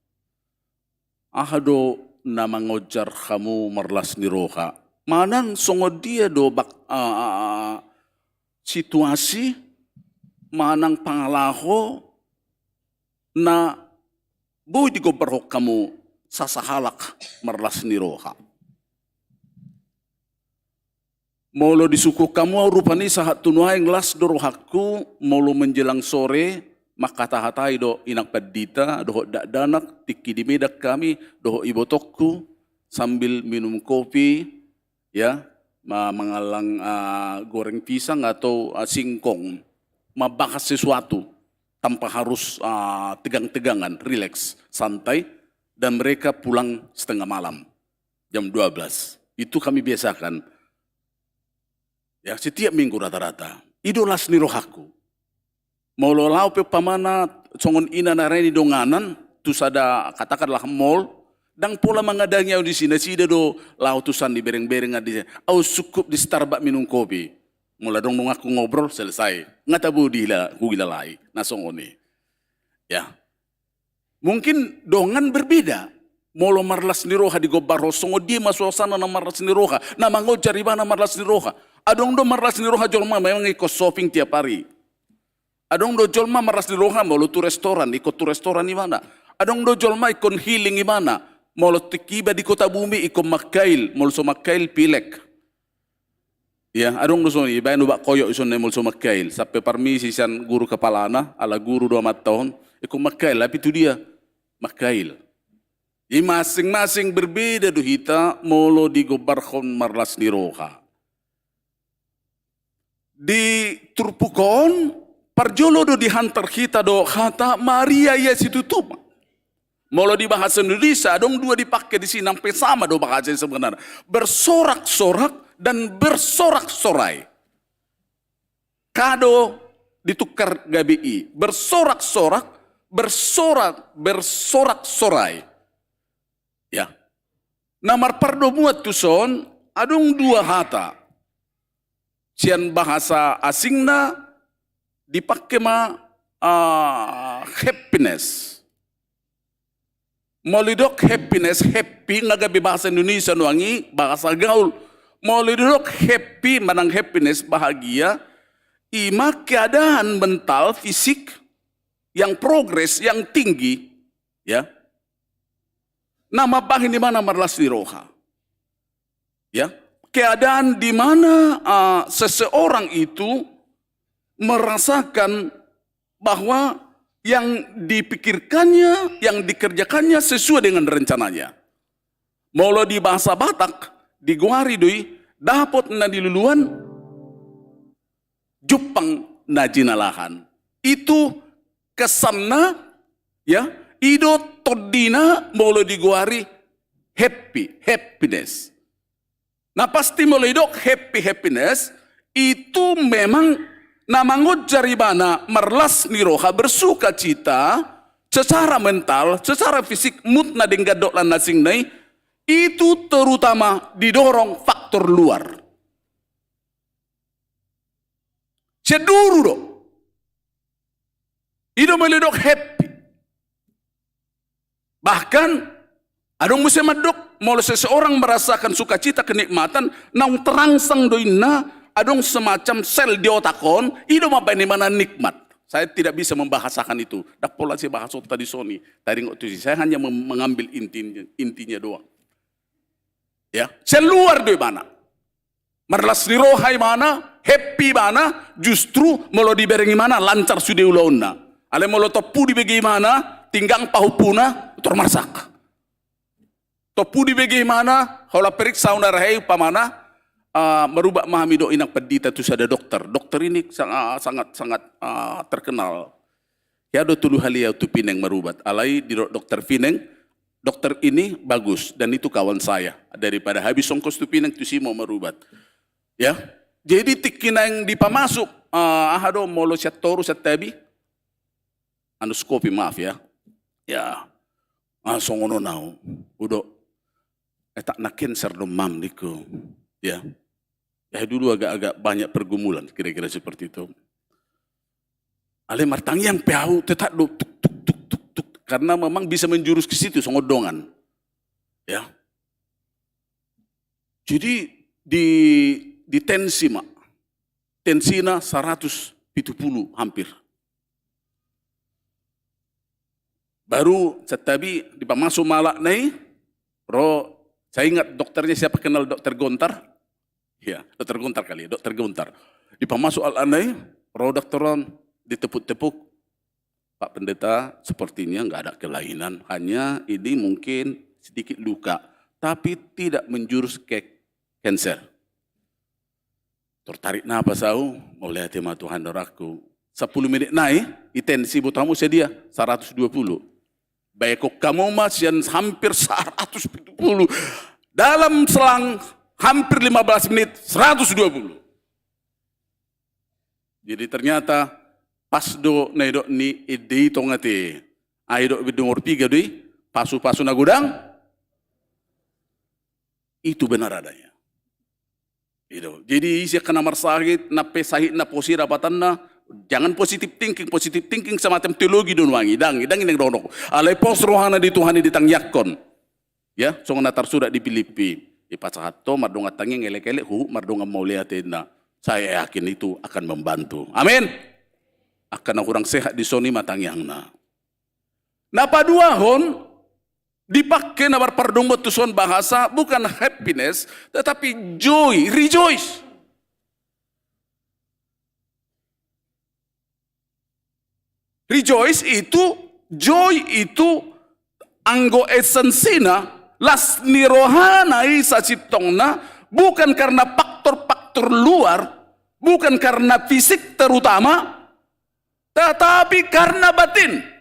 Aha do na mangonjar hamu marlas ni roha? Manang songon dia do bak-, a, a, a, situasi, manang pangalaho na boi digombarhon hamu sasahalak marlas ni roha? Molo disungkun hamu ahu rupani sahat tu nuaeng las do rohangku, molo menjelang sore, mangkatahatai do inang pandita, dohot dakdanak, tingki di Medan hami, dohot ibotongku, sambil minum kopi, ya, ma-, mangallang, ah, goreng pisang atau, ah, singkong, mambahas sesuatu, tanpa harus, ah, tegang-tegangan, rileks, santai, dan mereka pulang setengah malam, jam dua belas. Itu kami biasakan. Ya, setiap minggu rata-rata. I do las ni rohangku. Molo laho pe umpamana songon ina na re ni donganan, tu sada katakanlah mall, ndang pola mangadangi ahu disi, nasida do laho tu san ni bereng-bereng, di ahu sungkup di Starbucks minum kopi. Molo adong donganku ngobrol, selesai. Nga tabo dihila-, huhilalai. Na songon i. Ya. Mungkin dongan berbeda. Molo marlas ni roha digombarhon, songon dia ma suasana na marlas ni roha, na mangonjar ibana marlas ni roha. Adong do marlas ni roha jolma memang ingkon shopping tiap hari. Adong do jolma marlas ni roha molo tu restoran, ingkon tu restoran ibana. Adong do jolma ingkon healing ibana. Molo tingki iba di kota bumi ingkon mangkail, molo so mangkail pilek. Ya, adong do songon i, baen obat koyok i songon i molo so mangkail, sampe parmisi sian guru kepalana, ala guru do amanta on, ingkon mangkail, tapi tu dia mangkail. Jadi masing-masing berbeda do hita molo digombarhon marlas ni roha. Di turpuk on, parjolo do dihantar hita do hata Maria ia situtu ma. Molo di bahasa Indonesia, adong dua dipake disi, nang pe sama do bahasa i sebenarna. Bersorak-sorak dan bersorak-sorai. Kado ditukar gabe i. Bersorak-sorak, bersorak, bersorak-sorai. Ya. Na marpardomuan tuson, adong dua hata. Sian bahasa asingna dipake ma, ah, happiness. Molo didok happiness, happy, nga gabe bahasa Indonesia nuaeng i, bahasa gaul. Molo didok happy manang happiness, bahagia, i ma keadaan mental, fisik yang progres, yang tinggi, ya. Na mambahen ibana marlas ni roha. Ya, keadaan di mana, ah, seseorang itu merasakan bahwa yang dipikirkannya, yang dikerjakannya sesuai dengan rencananya. Molo di bahasa Batak, digoari do i, dapot na niluluan, jumpang na jinalahan. Itu kesanna, ya, i do tondina molo digoari happy, happiness. Na pasti molo didok happy, happiness, itu memang na mangonjar ibana marlas ni roha, bersukacita secara mental, secara fisik, mood na denggan dohot na asingna i, itu terutama didorong faktor luar. Sian duru do. I do molo didok happy. Bahkan adong muse mandok molo seseorang merasakan sukacita kenikmatan, naung terangsang do inna, adong semacam sel di otak on, i do mambaen imana nikmat. Saya tidak bisa membahasakan itu. Ndang pola sibahasonta di soni, taringot tusi. Saya hanya mem-, mengambil intinya, intinya doang. Ya, sel luar do imana. Marlas ni roha imana, happy imana, justru molo dibereng imana, lancar sude ulaonna. Alai molo tompu dibege imana, tinggang pahompuna, tor marsak. Tompu dibege imana, holan periksa on, arahai umpamana, ah, marubat ma hami dohot inang pandita tu sada dokter. Dokter ini sang-, ah, sangat, sangat, ah, terkenal. Hea do tolu hali au tu Pineng marubat. Alai didok dokter Pineng, dokter ini bagus dan itu kawan saya. Daripada habis ongkos tu Pineng, tusi ma au marubat. Ya. Jadi tingki naeng dipamasuk, ah, aha do, molo sian toru, sian tabi, andoskopi, maaf ya. Ya. Ah, songon on au. Udo. Etakna cancer do, Mam, ningku. Ya. Ya, dulu agak-agak banyak pergumulan, kira-kira seperti itu. Alai martangiang pe au, tetap do tuk, tuk, tuk, tuk, tuk. Karena memang bisa menjurus ke situ, songon dongan. Ya. Jadi di, di tensi ma. Tensina saratus pitu pulu hampir. Baru sian tabi dipamasuk ma halakna i, ro, saya ingat dokternya siapa, kenal dokter Gontar? Ya, dokter Gontar kali ya, dokter Gontar. Dipamasuk halakna i, ro dokter on, ditepuk-tepuk. Pak Pendeta, sepertinya nggak ada kelainan, hanya ini mungkin sedikit luka, tapi tidak menjurus ke cancer. Tor tarik napas au, mauliate ma Tuhan, dorangku. Sampulu menit nai, i tensi, boto hamu sadia, saratus dua pulu. Baen hamu ma sian hampir saratus pitu pulu. Dalam selang hampir lima belas menit, saratus dua pulu. Jadi ternyata pas do na didok ni ende i tong ate. Ai didok bendung orpiga do i, pasu-pasu na godang. Itu benar adanya. Gitu. Jadi ise angka na marsahit, na pe sahit na pos i dapatanna, jangan positive thinking, positive thinking semacam teologi do nuaeng i, ndang, ndang i naeng dohononku. Alai pos rohana di Tuhan i, ditangiangkon. Ya, songon na tarsurat di Pilippi. Dipasahat ho mardongan tangiang, elek-elek huhut mardongan mauliate, ninna. Saya yakin itu akan membantu. Amin. Angka na hurang sehat di son i ma tangiangna. Na paduahon, dipake na marpardomuan tu son bahasa, bukan happiness, tetapi joy, rejoice. Rejoice itu, joy itu, anggo esensina, las ni rohana i sasintongna, bukan karena faktor-faktor luar, bukan karena fisik terutama, tetapi karena batin.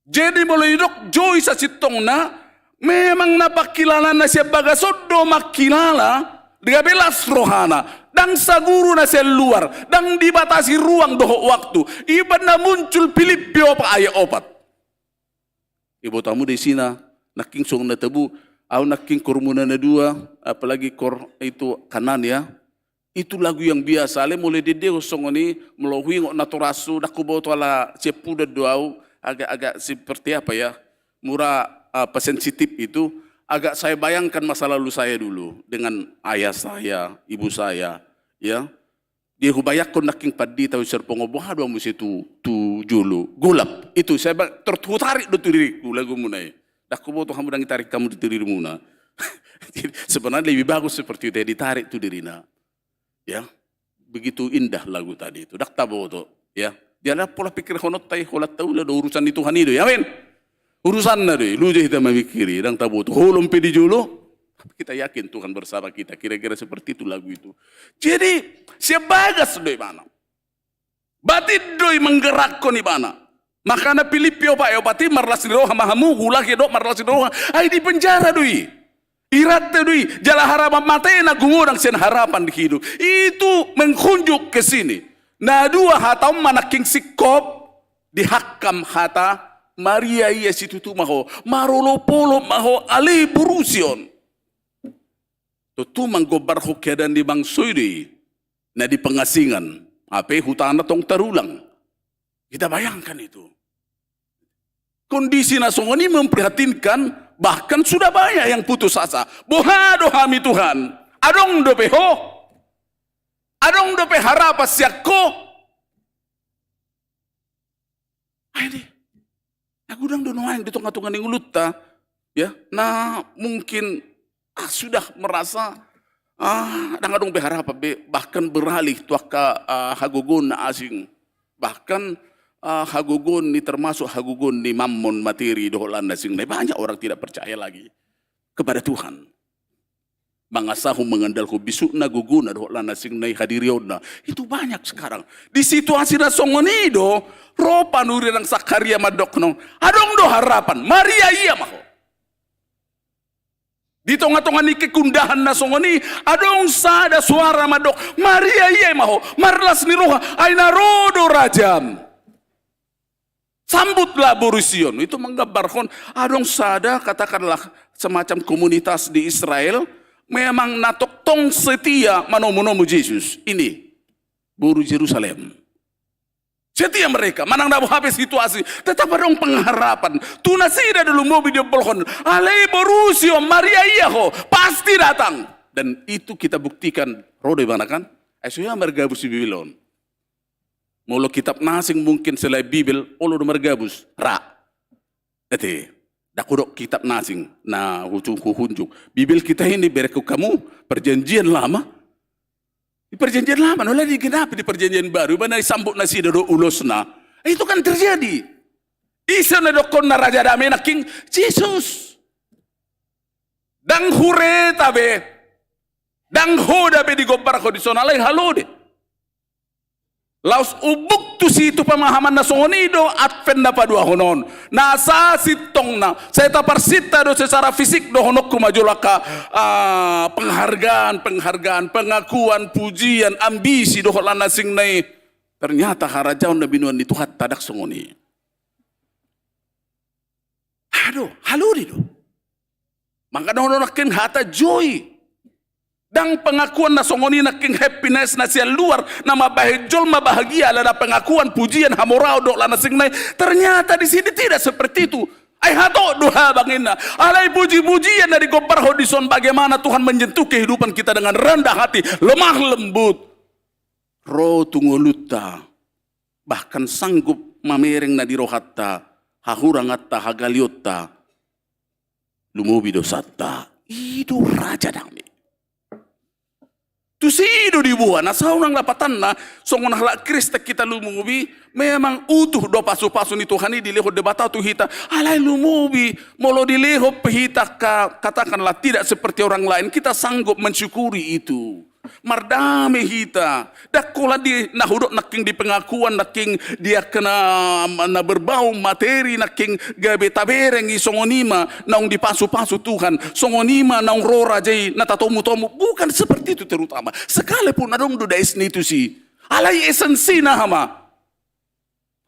Jadi molo didok joy sasintongna, memang na pangkilalana sian bagas on do mangkilala, gabe las rohana, ndang saguru na sian luar, ndang dibatasi ruang dohot waktu. Iba na muncul Pilippi opat ayat opat. Iboto hamu do isina, nangkin songon na tabo, au nangkin kormuna na dua, apalagi kor itu kanan ya, itu lagu yang biasa, alai molo diendehon songon i, molo huingot natorashu, ndang huboto ala sian pudan do au, agak-agak seperti apa ya, mura, apa, sensitif itu, agak saya bayangkan masa lalu saya dulu dengan ayah saya, ibu saya, ya. Dia hubayangkon nangkin pandita, user pongo, boha do hamu muse tu, tu jolo. Golap. Itu saya ba-, ter-, hutarik do tu diriku lagumuna i. Ndang huboto hamu ndang ditarik hamu di dirimuna. Sebenarnya lebih bagus seperti itu ya, ditarik tu dirina. Ya, begitu indah lagu tadi itu. Ndang taboto, ya. Dia ndang pola pikirhononta i, holan taula do urusan ni Tuhan i do, ya, amin. Urusanna do i, loja hita mamikiri, ndang taboto. Holom pe di jolo, tapi kita yakin Tuhan bersama kita. Kira-kira seperti itu lagu itu. Jadi, sian bagas do ibana. Batin do i manggerakkon ibana. Makana Pilippi opat ayat opat i, marlas ni roha ma hamu, huhut didok marlas ni roha. Ai di penjara do i. Iranta do i, jala harapan matena gugodang sian harapan di hidup. Itu menghunjuk ke sini. Na dua hata on ma nangkin singkop, dihangkam hata, maria ia situtu ma ho, marolopolop ma ho ale borusion. Tutu manggombarhon keadaan di bangso i do i, na di pengasingan, hape hutana tong tarulang. Kita bayangkan itu. kondisi na songon i memprihatinkan, bahkan sudah banyak yang putus asa. Boha do hami Tuhan? Adong dope Ho? Adong dope harapan sian Ho? Ai di, na godang do nuaeng di tonga-tonga ni ngolunta, ya, na mungkin, ah, sudah merasa, ah, ndang adong be harapan be, bahkan beralih tu angka, ah, hagogoon na asing. Bahkan, ah, hagogoon ni, termasuk hagogoon ni mammon, materi, dohot lan na asing, na banyak orang tidak percaya lagi kepada Tuhan. Mangasahon, mengandalkan bisukna, gogona, dohot lan na asing nai, hadirionna. Itu banyak sekarang. Di situasi na songon i do, ro panurirang Sakaria mandok, no, adong do harapan, Maria, ia ma ho. Di tonga-tonga ni kegundahan na songon i, adong sada suara mandok, Maria, ia ma ho, marlas ni roha, ai na ro do rajam. Sambutlah boru Sion. Itu menggambarkan adong sada, katakanlah, semacam komunitas di Israel, memang na tongtong setia manomu-nomu Jesus. Ini, boru Jerusalem. Setia mereka, manang na boha pe situasi, tetap adong pengharapan. Tu nasida do lumobi dibolhon, alai boru Sion, Maria, ia ho, pasti datang. Dan itu kita buktikan, ro do ibana kan? Ai so hea margabus di Bibel on. Molo kitab na asing mungkin selain Bibel, olo do margabus, ra. Ate, ndang hudok kitab na asing, na huju-, huhunjuk. Bibel kita ini, berengku hamu, Perjanjian Lama. Di Perjanjian Lama, no, alai digenapi di Perjanjian Baru, ibana disambut nasida do ulosna. Itu kan terjadi. Ise na didokkonna Raja Dame nangkin? Jesus. Ndang hureta be, ndang hoda be digombarhon dison, alai halode. Laos umbuk tusi tu pemahaman na songon i do Advent na paduahon on. Nasa sintongna, sai taparsinta do secara fisik dohononku ma jolo angka, ah, penghargaan, penghargaan, pengakuan, pujian, ambisi, dohot lan na asing nai. Ternyata harajaon na binoan ni Tuhanta ndang songon i. Aduh, halode do. Maka dohonon nangkin hata joy. Ndang pengakuan na songon i nangkin happiness na sian luar, na mambahen jolma bahagia, alana pengakuan, pujian, hamoraon dohot lan na asing nai. Ternyata di sini tidak seperti itu. Ai hatop do habang inna. Alai puji-pujian na digombarhon dison, bagaimana Tuhan menyentuh kehidupan kita dengan rendah hati, lemah lembut. Ro tu ngolunta. Bahkan sanggup mamereng na di rohanta, hahuranganta, hagalionta, lumobi dosanta. I do Raja Dame. Tusi do diboan, asa unang lapatanna, songon halak Kristen hita lumobi, memang utuh do pasu-pasu ni Tuhan i dilehon Debata tu hita, alai lumobi, molo dilehon pe hita ka-, katakanlah tidak seperti orang lain, kita sanggup mensyukuri itu. Mardame hita. Ndang holan di na hudok nangkin di pengakuan nangkin di angka na, na berbau materi nangkin gabe tabereng i songon i ma naung dipasu-pasu Tuhan. Songon i ma naung ro raja i na tatomu-tomu. Bukan seperti itu terutama. Sekalipun adong do dais ni tusi. Alai esensina aha ma?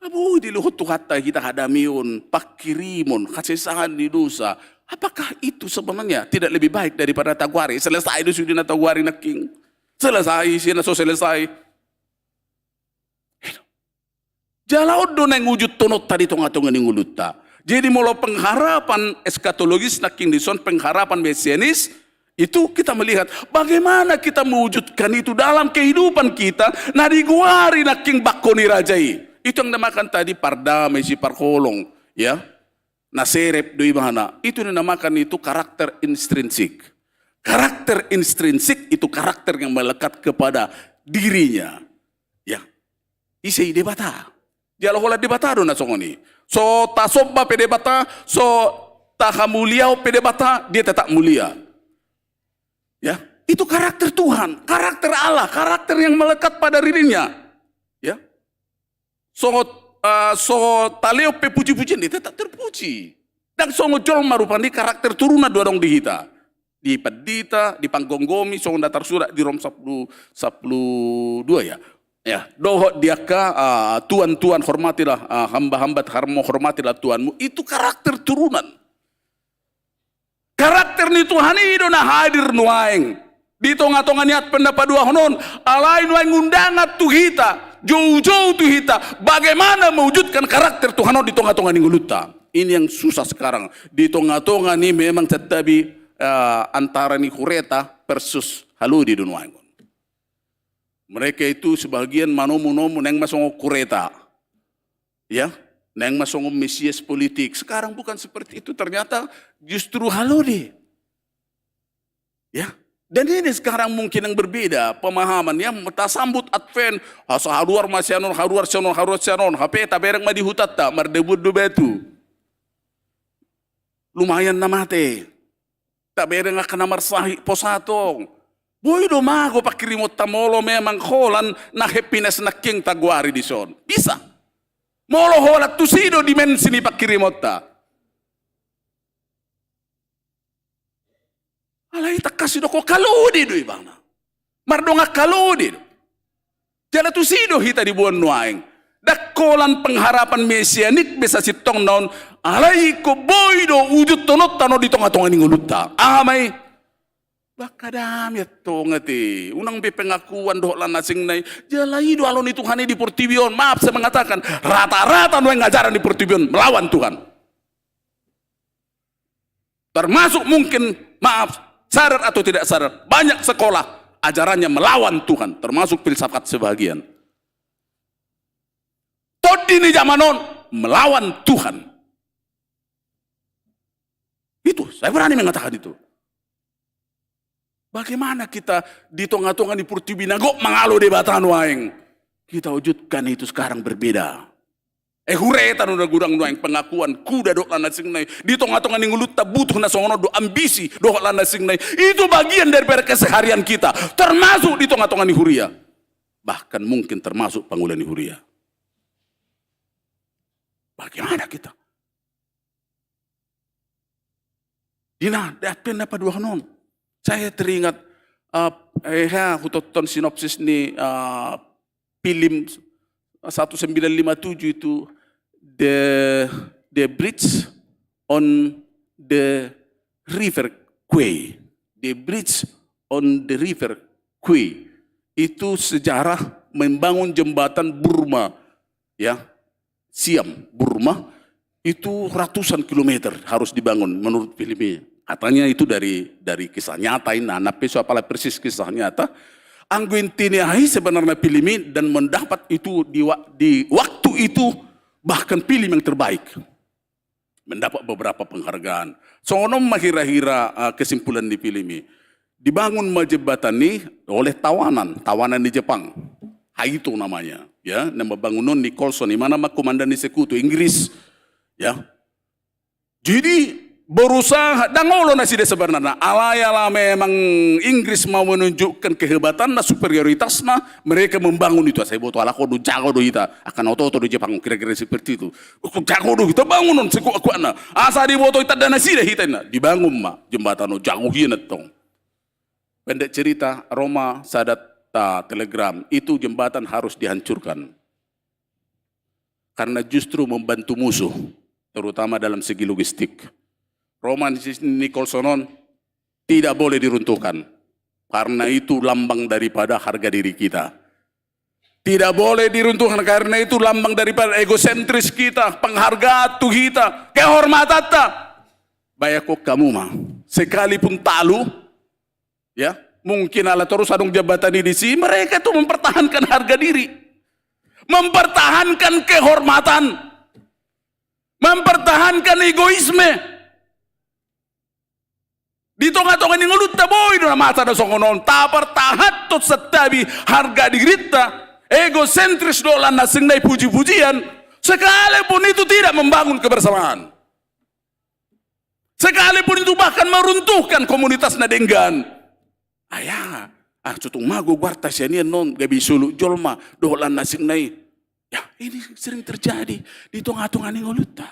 Boi dilehon Tuhanta hita hadameon, pangkirimon, hasesaan ni dosa. Apakah itu sebenarnya tidak lebih baik daripada na tagoari? Selesai do sude na tagoari nangkin. Selesai, ise na so selesai. Jala on do naeng ujuttononta di tonga-tonga ni ngolunta. Jadi molo pengharapan eskatologis nangkin dison, pengharapan mesianis, itu kita melihat bagaimana kita mewujudkan itu dalam kehidupan kita, na digoari nangkin bangko ni raja i. Itu yang dinamakan tadi pardame siparholong, ya. Na serep do ibana. Itu dinamakan itu karakter intrinsik. Karakter intrinsik itu karakter yang melekat kepada dirinya. Ya. Ise i? Debata. Jala holan Debata do na songon i. So tasomba pe Debata, so tahamuliaon pe Debata, dia tetap mulia. Ya, itu karakter Tuhan, karakter Allah, karakter yang melekat pada dirinya. Ya. So, eh, so talehon pe puji-pujian, dia tetap terpuji. Ndang songon jolma rupani, karakter turunan do adong di hita. Di pandita, di panggomgomi, songon na tarsurat di Rom sampulu, sampulu dua, ya. Ya, dohot di angka, ah, tuan-tuan hormatilah, ah, hamba-hamba harmo hormatilah tuanmu. Itu karakter turunan. Karakter ni Tuhan i do na hadir nuaeng di tonga-tonga ni Advent na paduahon on, alai nuaeng undangan tu hita, jou-jou tu hita, bagaimana mewujudkan karakter Tuhan on di tonga-tonga ni ngolunta. Ini yang susah sekarang. Di tonga-tonga ni memang santabi, eh, antara ni hureta versus halode do nuaeng on. Mereka itu sebagian manomu-nomu naeng ma songon hureta. Ya, naeng ma songon Mesias politik. Sekarang bukan seperti itu, ternyata justru halode. Ya. Dan ini sekarang mungkin yang berbeda pemahaman, ya, tasambut Advent, asa haruar ma sian on, haruar sian on, haruar sian on, hape tabereng ma di hutanta, mardabuan do batu. Lumayan na mate. Tabereng angka na marsahit pos hatong. Boi do mago pangkirimonta molo memang holan na happiness nangkin tagoari dison. Bisa. Molo holan tusi do dimensi ni pangkirimonta. Alai tangkas didok halode do ibana. Mardongan halode do. Jala tusi do hita diboan nuaeng. Ndang holan pengharapan mesianik be sasintongna on, alai ingkon boi do ujuthononta on di tonga-tonga ni ngolunta. Aha ma i? Bangka dame antong ate. Unang be pengakuan dohot lan asingna i. Jala i do alo ni Tuhan i di portibi on. Maaf saya mengatakan, rata-rata nuaeng ajaran di portibi on melawan Tuhan. Termasuk mungkin, maaf, sadar atau tidak sadar, banyak sekolah ajarannya melawan Tuhan, termasuk filsafat sebagian. Tondi ni zaman on melawan Tuhan. Itu, saya berani mengatakan itu. Bagaimana kita di tonga-tonga ni portibi na gok mangalo Debata nuaeng? Kita wujudkan itu sekarang berbeda. Eh, hureta do na godang nuaeng pengakuan kuda dohot lan asingna i. Di tonga-tonga ni ngolunta butuh na songon on do, ambisi dohot lan asingna i. Itu bagian daripada keseharian kita, termasuk di tonga-tonga ni huria. Bahkan mungkin termasuk pangula ni huria. Bagaimana kita? Di na, di Advent na paduahon on. Saya teringat, eh, eh, ya, hutonton sinopsis ni, eh, film satu sembilan lima tujuh itu, The, The Bridge on the River Kwai. The Bridge on the River Kwai. Itu sejarah membangun jembatan Burma, ya. Siam, Burma, itu ratusan kilometer harus dibangun menurut film ini. Katanya itu dari, dari kisah nyata ini, nah, na pe so apala persis kisah nyata. Anggo inti ni aha i sebenarnya film ini dan mendapat itu di wa-, di waktu itu bahkan film yang terbaik. Mendapat beberapa penghargaan. Songon on ma hira-hira, eh, kesimpulan ni film i. Dibangun ma jembatan i oleh tawanan, tawanan ni Jepang. Haito namanya, ya, na mambangun on Nicholson, imana ma komandan ni sekutu Inggris, ya. Jadi berusaha, ndang olo nasida sebenarnya. Alai ala memang Inggris mau menunjukkan kehebatanna, superioritasna, mereka membangun itu. Asa diboto halak on do jago do hita, angka na oto-oto do Jepang, kira-kira seperti itu. Jago do hita bangun on sekuat-kuatna. Asa diboto i tanda nasida hita inna. Dibangun ma jembatan on, jago hian antong. Pendek cerita, ro ma sada telegram, itu jembatan harus dihancurkan. Karena justru membantu musuh, terutama dalam segi logistik. Ro ma si Nicholson on, tidak boleh diruntuhkan. Karena itu lambang daripada harga diri kita. Tidak boleh diruntuhkan karena itu lambang daripada egosentris kita, penghargaan tu hita, kehormatanta. Bayangkon hamu ma, sekalipun talu, ya, mungkin ala torus adong jembatan i disi, mereka itu mempertahankan harga diri, mempertahankan kehormatan, mempertahankan egoisme. Di tonga-tonga ni ngolunta boi do na masa na songon on, tapartahanhon santabi harga dirinta, egosentris dohot lan asingna i, puji-pujian, sekalipun itu tidak membangun kebersamaan. Sekalipun itu bahkan meruntuhkan komunitas na denggan. Ai aha, ah, so tung mago goarta sian i annon, gabe disoluk jolma dohot lan asingna i. Ya, ini sering terjadi di tonga-tonga ni ngolunta.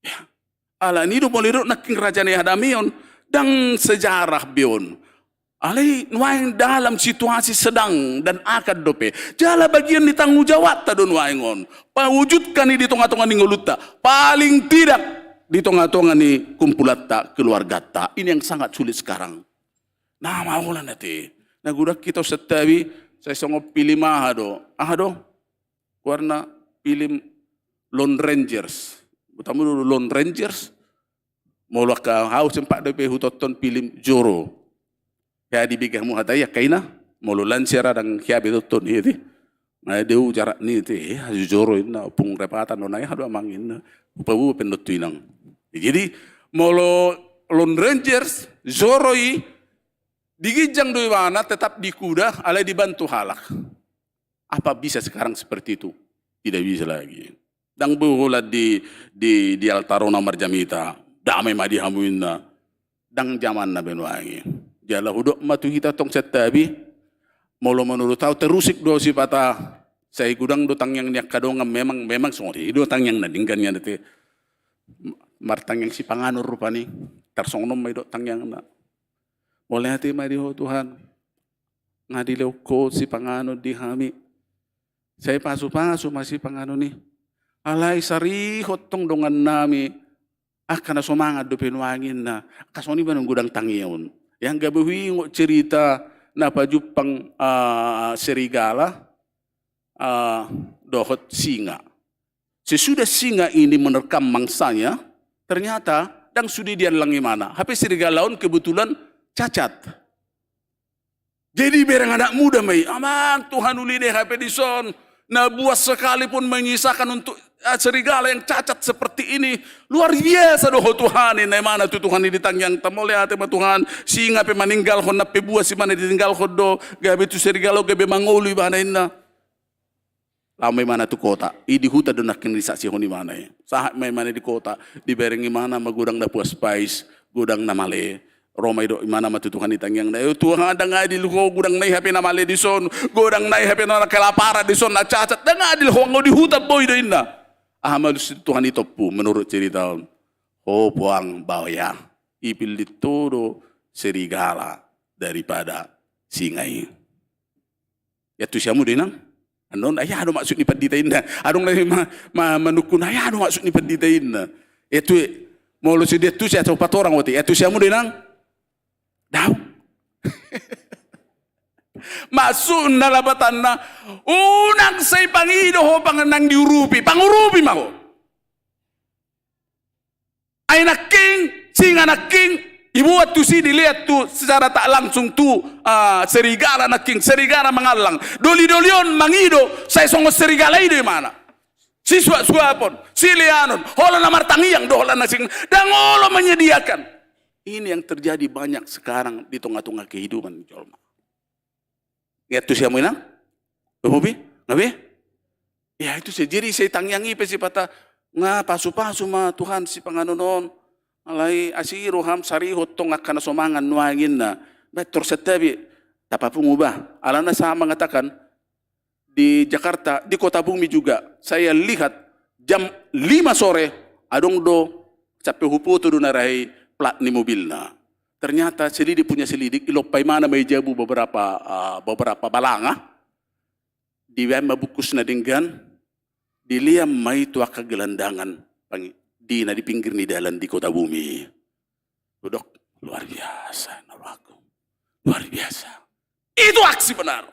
Ya. Alani do molo didok nangkin raja ni hadameon, ndang sejarah be on. Alai nuaeng dalam situasi sedang dan akan dope. Jala bagian ni tanggung jawabta do nuaeng on. Pawujudkan i di tonga-tonga ni ngolunta. Paling tidak di tonga-tonga ni kumpulanta, keluargata. Ini yang sangat sulit sekarang. Na maolan ate. Na godang hita on santabi, sai songon film aha do. Aha do? Goarna film Lone Rangers. Boto hamu do Lone Rangers? Molo angka au sempat dope hutonton film Zorro. Hea dibege hamu hata i angka ina, molo lansia ra ndang hea be tonton i, ate. Nga deu jarak ni, ate, eh, Zorro inna, ompung repatan do na i, hado amang inna. Upa bu pendot tu inang. Jadi, molo Lone Rangers, Zorro i, di ginjang do ibana, tetap di kuda, alai dibantu halak. Apa bisa sekarang seperti itu? Tidak bisa lagi. Ndang boi holan di, di, di altar on marjamita. Dame ma di hamu inna. Ndang jamanna be nuaeng i. Jala hudok ma tu hita tong santabi. Molo menurut au terusik do sipata. Sai godang do tangiang ni angka dongan memang, memang songon i do tangiangna denggan nian ate. Martangiang sipanganon rupani. Tarsongon on ma i do tangiangna. Mauliate ma di Ho Tuhan. Nga dilehon Ho sipanganon di hami. Sai pasu-pasu ma sipanganon i. Alai sarihot tong dongannami angka na so mangan dope nuaeng inna. Angka songon i ma godang tangiangna. Yang gabe huingot cerita na pajumpang, ah, serigala, ah, dohot singa. Sesudah singa ini menerkam mangsanya, ternyata ndang sude diallang imana. Hape serigala on kebetulan cacat. Jadi bereng anak muda ma i, "Amang, Tuhan uli ni hape dison. Na buas sekalipun menyisakan untuk, ah, serigala yang cacat seperti ini. Luar biasa do Ho Tuhan," inna imana tu Tuhan i di tangiangta. Mauliate ma Tuhan, singa pe maninggalhon, na pe buas imana ditinggalhon do. Gabe tu serigala on gabe mangolu ibana inna. Laho ma imana tu kota, i di huta do nangkin disaksihon imana i. Sahat ma imana di kota, dibereng imana ma godang na puas pais, godang na male. Ro ma i do imana ma tu Tuhan i tangiangna. "Eh, Tuhan, ndang adil ho, godang na i hape na male dison, godang na i hape na kelaparan dison, na cacat, ndang adil ho, nga di huta boi do," inna. Aha ma alus Tuhan i tompu menurut cerita on? "Ho puang baoa, ipillit ho do serigala daripada singa i." Iantusi hamu do inang? Annon, ai aha do maksud ni pandita inna? Adong na ma, ma, manungkun, ai aha do maksud ni pandita inna? Iantusi, molo so diantusi, asa patorang ate. Iantusi hamu do inang? Daong. Maksudna lapatanna, unang sai pangido ho pang-, nang diurupi, pangurupi ma ho. Ai nangkin, singa nangkin, dibuat tusi, dilehon tu secara tak langsung tu, ah, serigala nangkin, serigala mangallang. Doli-doli on mangido, sai songon serigala i do imana. Sisuap-suapon, sileanon, holan na martangiang do, holan na sing, ndang olo menyediakan. Ini yang terjadi banyak sekarang di tengah-tengah kehidupan jolma. Iantusi hamu inang? Domu be? Nga be? Ya, itu saja. Jadi sai tangiang i pe sipata, nga pasu-pasu ma Tuhan sipanganon on. Alai asi roham sarihot tong angka na so mangan nuaeng inna. Ba tor santabi, tapapungu bah. Alana saya mengatakan, di Jakarta, di Kota Bumi juga, saya lihat jam lima sore, adong do, sampe hupoto do na ra i plat ni mobilna. Ternyata selidik punya selidik, dilompa imana ma i jabu beberapa, ah, beberapa balanga, dibaen ma bungkus na denggan, dilean ma i tu angka gelandangan, pangi-, di na di pinggir ni dalan di Kota Bumi. Hudok, luar biasa, na rohangku. Luar biasa. Itu aksi benar.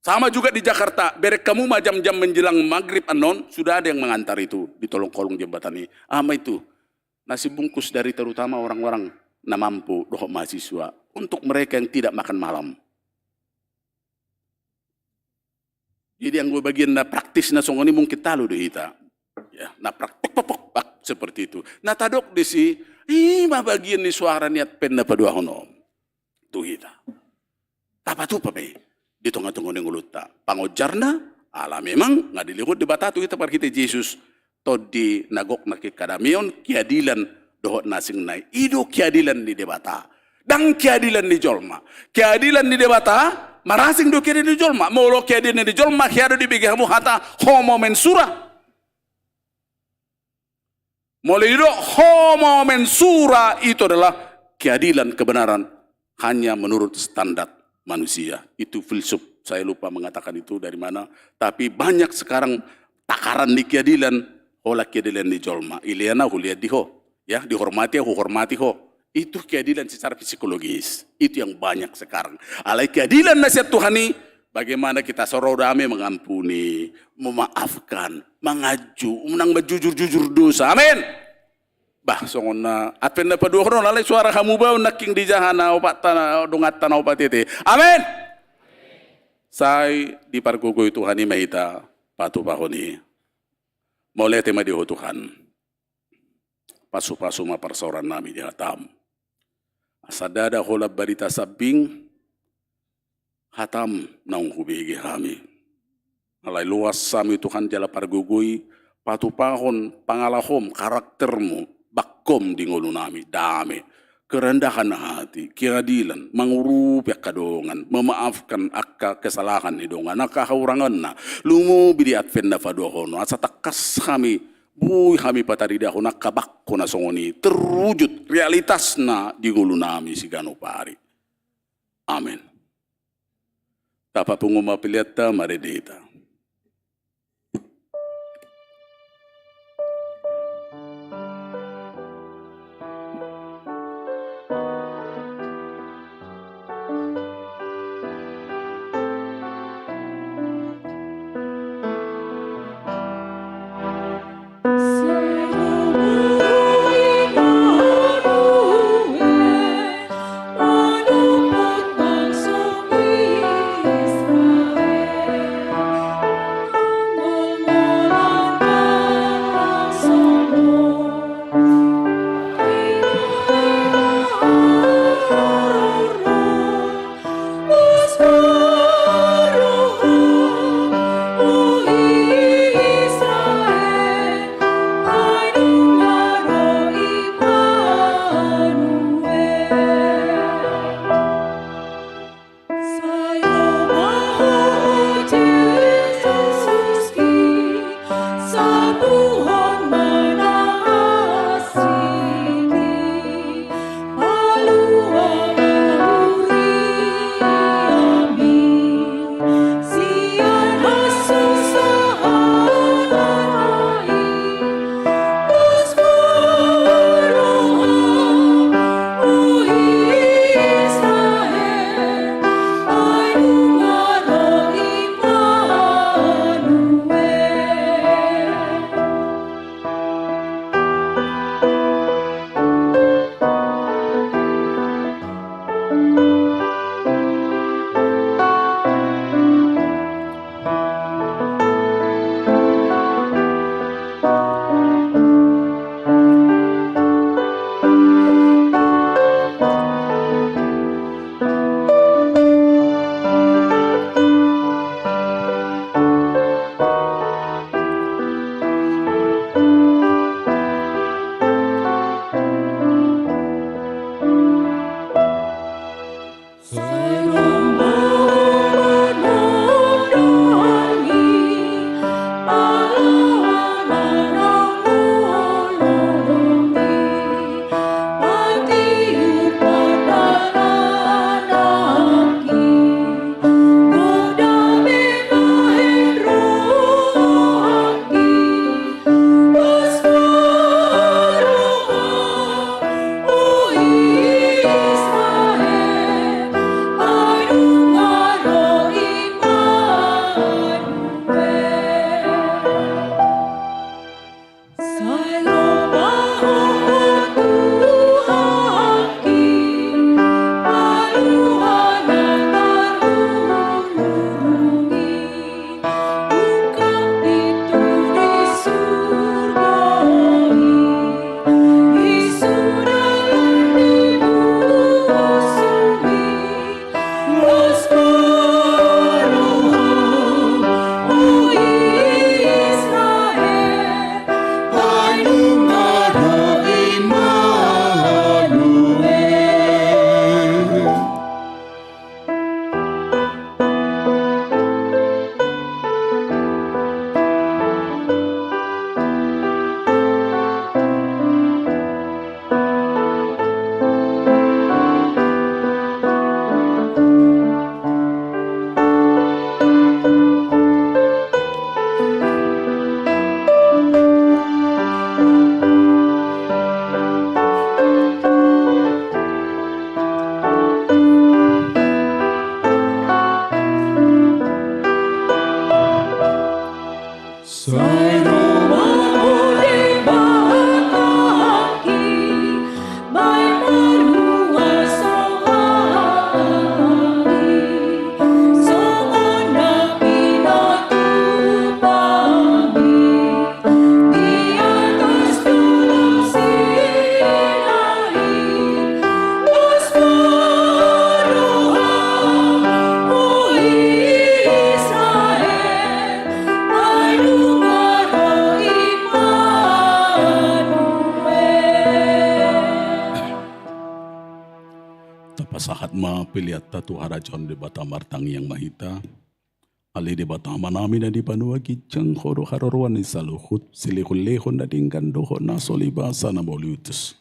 Sama juga di Jakarta, bereng hamu ma jam-jam menjelang maghrib annon, sudah ada yang mengantar itu di kolong-kolong jembatan ini. Aha ma itu? Nasi bungkus dari terutama orang-orang na mampu dohot mahasiswa, untuk mereka yang tidak makan malam. Jadi anggo bagian na praktis na songon i mungkin talu do hita. Ya, na praktik pokpok, pak, seperti itu. Na tadok disi, i ma bagian ni suara ni Advent na paduahon on. Tu hita. Tapatupa ma i di tonga-tonga ni ngolunta. Pangonjarna, ala memang nga dilehon Debata tu hita marhite Jesus tondi na gok nangkin, hadameon, keadilan dohot na asing na i. I do keadilan ni Debata. Ndang keadilan ni jolma. Keadilan ni Debata marasing do keadilan ni jolma. Molo keadilan ni jolma, hea do dibege hamu hata homo mensura. Molo didok homo mensura itu adalah keadilan, kebenaran hanya menurut standar manusia. Itu filsuf, saya lupa mengatakan itu dari mana. Tapi banyak sekarang takaran ni keadilan, holan keadilan ni jolma. Ilean au, hulean di ho. Ya, dihormati au, huhormati ho. Itu keadilan secara psikologis. Itu yang banyak sekarang. Alai keadilan na sian Tuhan i, Bagaimana kita so ro dame mengampuni, memaafkan, manganju, unang manjujur-jujur dosa. Amin. Bah, songon na Advent na paduahon on, alai suara hamubaon nangkin di jaha na opat ta na, donganta na opat i. Amin. Sai dipargogoi Tuhan i ma hita patupahon i. Mauliate ma di Ho Tuhan. Pasupasu ma parsaoran nami di hatam. Asa ndada holan barita sambing hatam naung hubege hami. Alai loas hami Tuhan jala pargogoi, patupahon pangalahom, karaktermu, bangkom di ngolu nami, dame, kerendahan hati, keadilan, mangurupi angka dongan, memaafkan angka kesalahan ni dongan, angka hahuranganna, lumobi di Advent na paduahon on, asa tangkas hami, boi hami pataridahon angka bangko na songon i terwujud realitasna di ngolu nami siganup ari. Amin. Tapapungu ma peleanta, marende hita. Sai rumahmu di batangki, baen ma luas rohami, songon na pinatupa mi di atas jolo Sinai. Luas ma roham, o Israel, ai nunga ro Immanuel. Tapasahat ma peleanta tu harajaon Debata, martangiang ma hita. Ale Debata Amanami na di banua ginjang, Ho do haroroan ni saluhut, silehonlehon na denggan dohot na so libasa na mauliutus.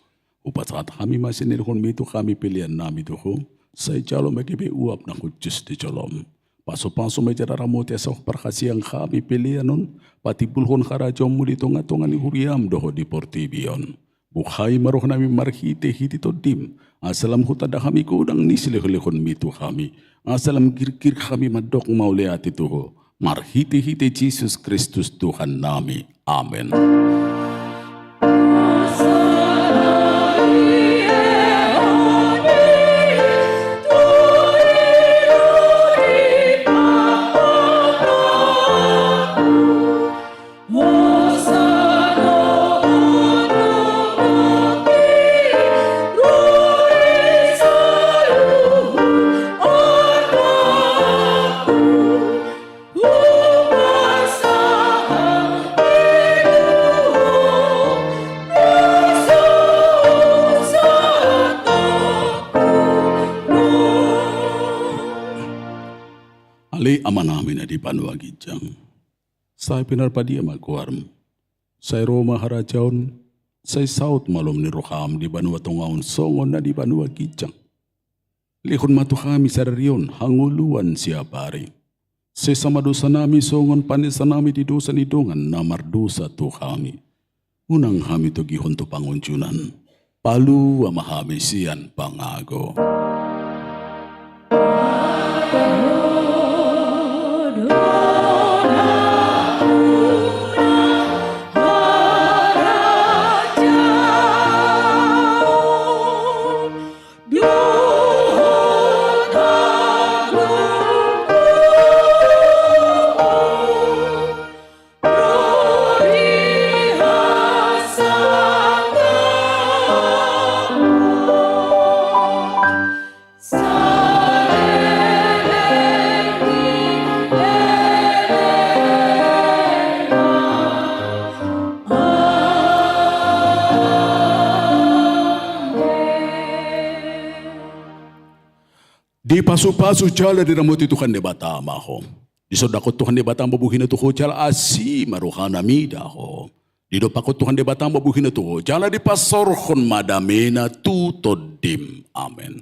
Hupasahat hami ma silehonmi tu hami peleannami tu Ho, sai jalo ma gabe uap na hujus di jolom. Pasupasu ma i jala ramoti asa parhasiangan hami pelean on, patimbulhon harajaonmu di tongatonga ni huriam dohot di portibi on. Buhai ma rohanami marhitehite Tondim, asa lam hutanda hami godang ni silehonlehonmi tu hami, asa lam girgir hami mandok mauliate tu Ho, marhitehite Jesus Kristus Tuhannami. Amen. Ale Amanami na di banua ginjang, sai pinarbadia ma goarmu. Sai ro ma harajaon, sai saut ma lomo ni roham di banua tonga on songon na di banua ginjang. Lehon ma tu hami sadari on hangoluan siapari. Sesa ma dosanami songon panesanami di dosa ni dongan na mardosa tu hami. Unang hami togihon tu pangunjunan. Palua ma hami sian pangago. Dipasupasu jala diramoti Tuhan Debata ma ho. Disondangkon Tuhan Debata ma buhina tu ho jala asi ma rohana mida ho. Didompakkon Tuhan Debata ma buhina tu ho jala dipasaorhon ma damena tu tondim. Amen.